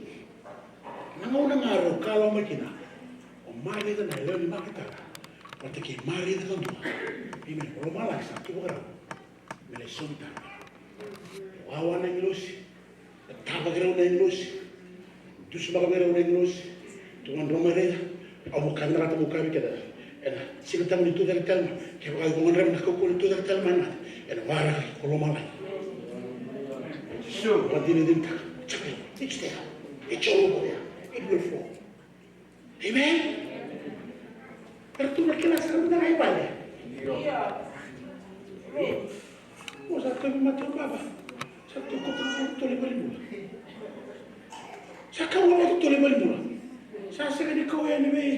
Na gauna ga rau kalawa mai kina o Marica na yalewa ni maketara vata kei Marica kadua. Amen. O lomalagi sa tu vakarau me lai saumi tale. Wawa na agilosi. Tavaki rau na agilosi. Dusimaka vei rau na agilosi. Tukuna, drau mai raica. Au mo kaya vinakata mo kaya vei keda. Ena Siga Tabu ni tucake tale mai. Kevaka o gadreva na kaukaua ni tucake tale mai na mate, ena waraka ko lomalagi. Vakadinadinataka. It's okay. It's there. It's all over there. It will flow. Amen. Era tu na kila sara mada ga i vale. Io. Amen. O sa tauvi mate o baba. Sa tu koto na tolo i valenibula. Sa kau na koto tolo i valenibula. Sa sega ni kau yani vei.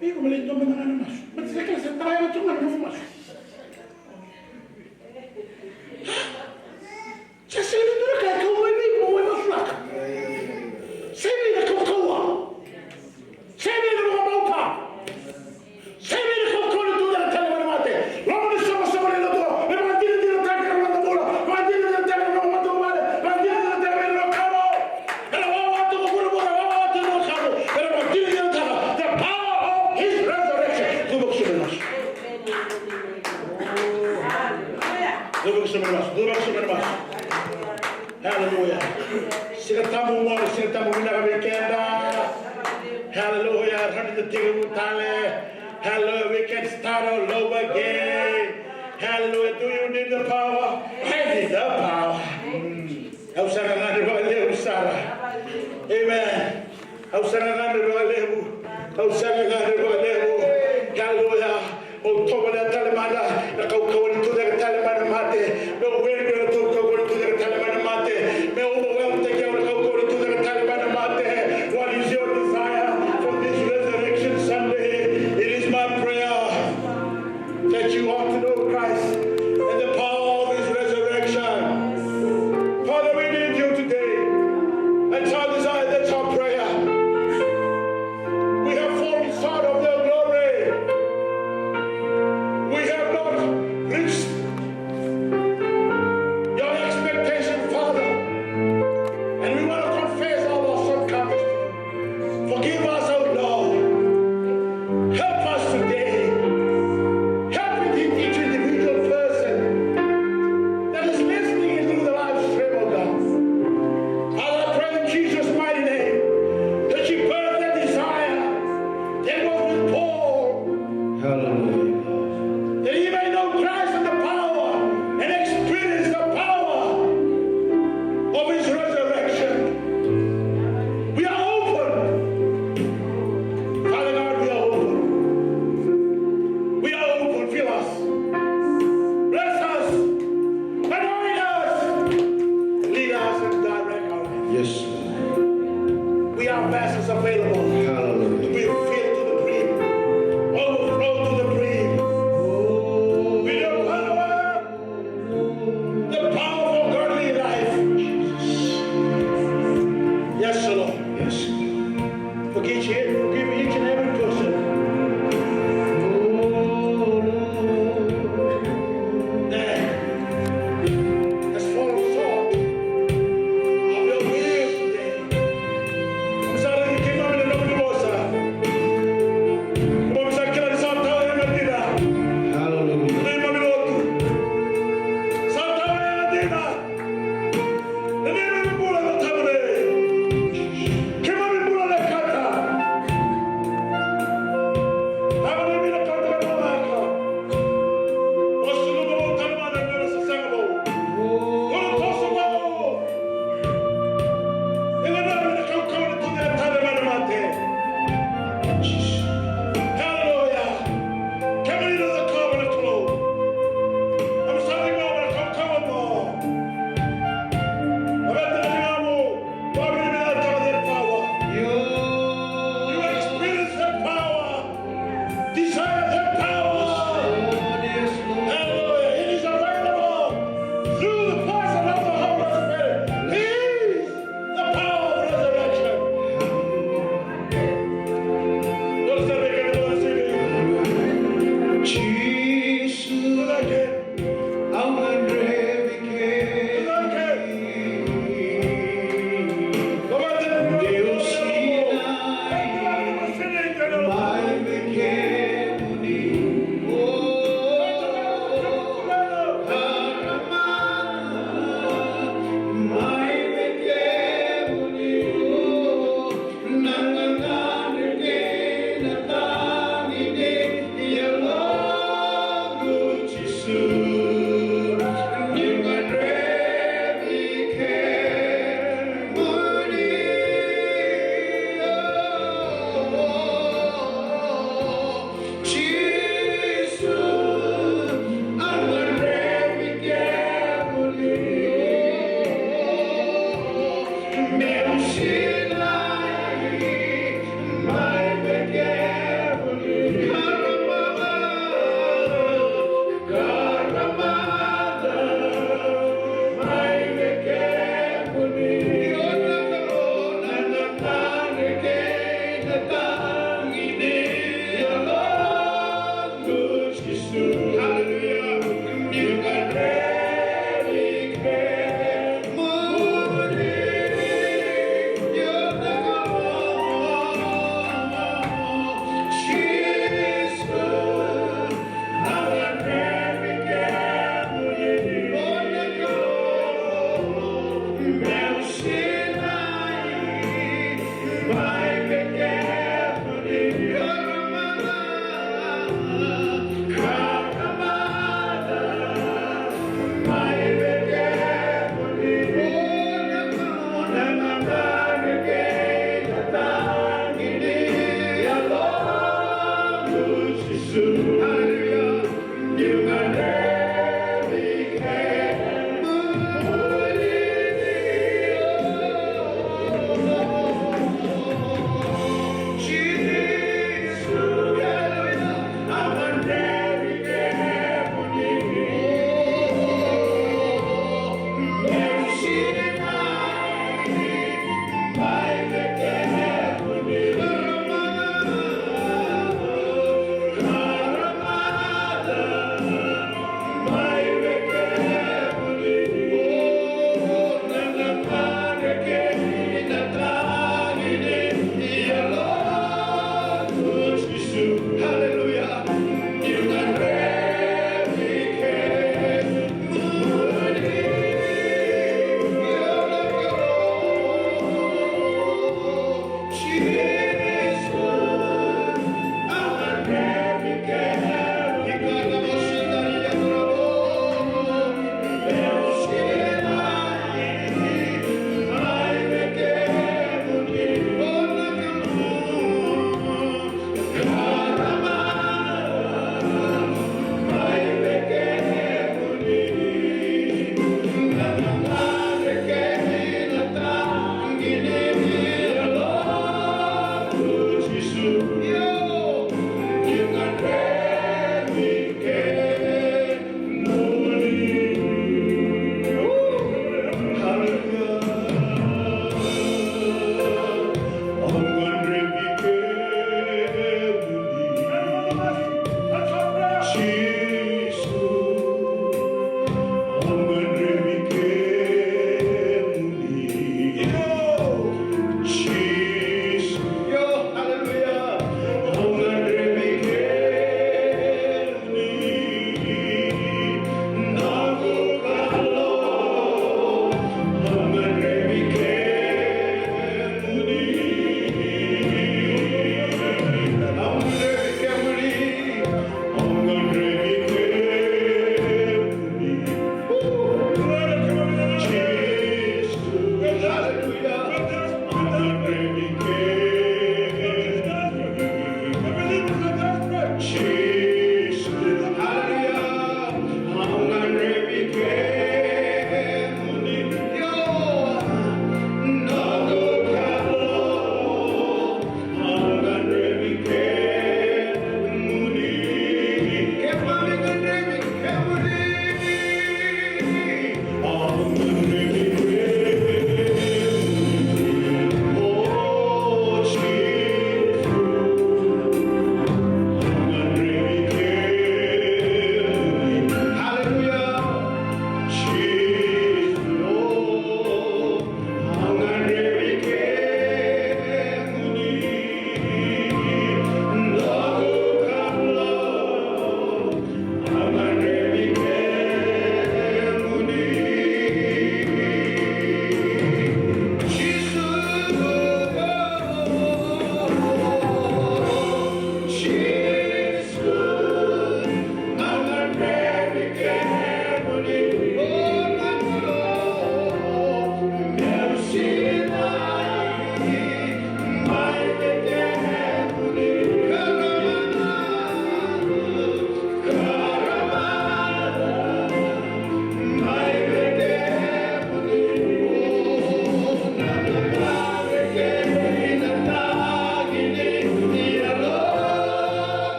Vei iko me lai domo na gana masu. Mate sa kila sa tara yana tu ga na nomu masu. Sa sega ni dua na ka e kau mai vei iko mo mai masulaka. Sega ni na kaukauwa. Sega ni na vakabauta. Sega ni na kaukauwa ni tucake tale mai na mate. Loma ni soqosoqo ni lotu, me vakadinadinataki na noda bula, vakadinadinataki na noda matavuvale, vakadinadinataki na noda kamu. Era wawa tu ko vuravura, wawa tu na kamu. Era vakadinadinataka the power of his resurrection. Cuva ko soqo na masu. Cuva ko soqo na masu. Cuva ko soqo na masu. Hallelujah. Siga Tabu qori, Siga Tabu vinaka vei keda. Hallelujah. Rawa ni da tekivu tale. Hallelujah. We can start all over again. Hallelujah. Do you need the power? I need the power. Au sa na gadreva vakalevu sara. Amen. Au sa na gadreva vakalevu. Au sa na gadreva vakalevu. Hallelujah. Meu tovolea tale mada na kaukauwa ni tucake tale mai na mate. Meu wedu ena kaukauwa ni tucake tale mai na mate. Meu overwhelm-taki au na kaukauwa ni tucake tale mai na mate. What is your desire for this Resurrection Sunday? It is my prayer that you ought to know Christ and the power of his resurrection. Father, we need you today. That's our desire, that's our prayer. We have fallen short of your glory. We have not reached your expectation, Father. And we want to confess all our shortcomings to you. Forgive us, O Lord. Help us today. Help each individual person that is listening into the live stream, O God. Father, I pray in Jesus' mighty name that you birth that desire that was with Paul. Hallelujah. That he may know Christ and the power and experience the power of his resurrection. We are open. Father God, we are open. We are open. Fill us. Bless us. Anoint us. Lead us and direct our life. Yes, Lord. We are vessels available. Hallelujah. To be filled to the brim. Overflow to the brim. With your power. The power of godly life. Yes, Lord. Yes. Forgive each, forgive each and every person. There. Has fallen short of your will today. Keimami sa raica, keimami na nomuni vosa. Keimami sa kila ni sa tawayana na dina. Hallelujah. Keimami lotu. Sa tawayana na dina. Na neimami bula na Tamai. Keimami bula na kata.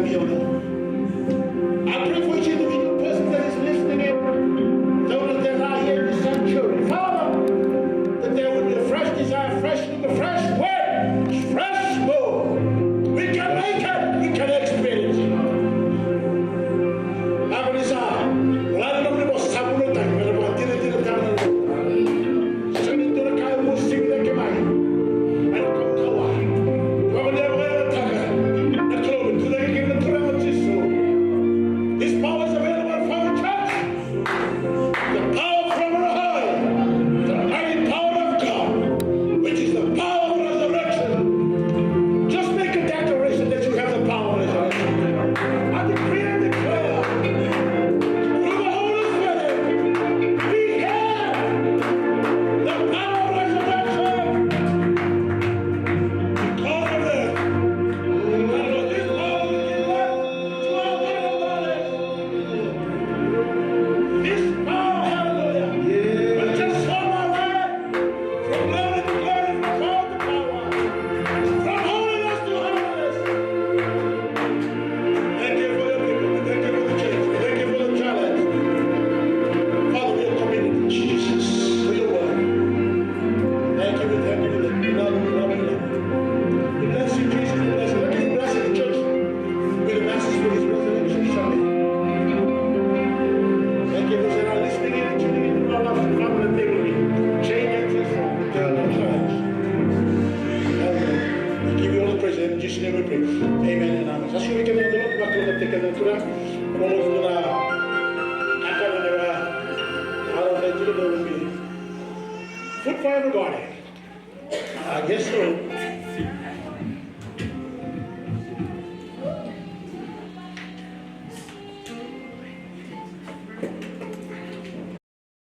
I pray for each individual person that is listening in, those that are here in the sanctuary. Father, that there will be a fresh desire, fresh hunger, fresh word, fresh move. We can make it, we can experience it. Agonisa, wala na nomuni vosa sa vunau tani, me ra vakadinadinataka na nomuni vosa. Sega ni dua na ka e uasivi cake mai. Ena kaukauwa. Vakadewa vakayagataka na Kalou me tucake kina na Turaga o Jisu. This power is available for the church. The power from on high. The mighty power of God, which is the power of resurrection. Just make a declaration that you have the power of resurrection. I decree and declare through the Holy Spirit, we have the power of resurrection. Because of this, and for this power we give life to our mortal bodies. This power, hallelujah, will transform our life. From glory to glory, from power to power, from holiness to holiness. Thank you for your people. We thank you for the change. We thank you for the challenge. Father, we are committed, Jesus, to your word. Thank you, we thank you, we love you, we love you, we love you. We bless you, Jesus, we bless you. Thank you for blessing the church with the message for this Resurrection Sunday. Thank you for those that are listening in and tuning in to our love and family, that they will be changed and transformed with their own lives. Hallelujah. We give you all the praise. In Jesus' name we pray. Amen and amen. Sa sui keda na Turaga, vakavinavinaka keda na Turaga. Mo dou na kakana na alo na tiko na umi. Food for everybody. I guess so.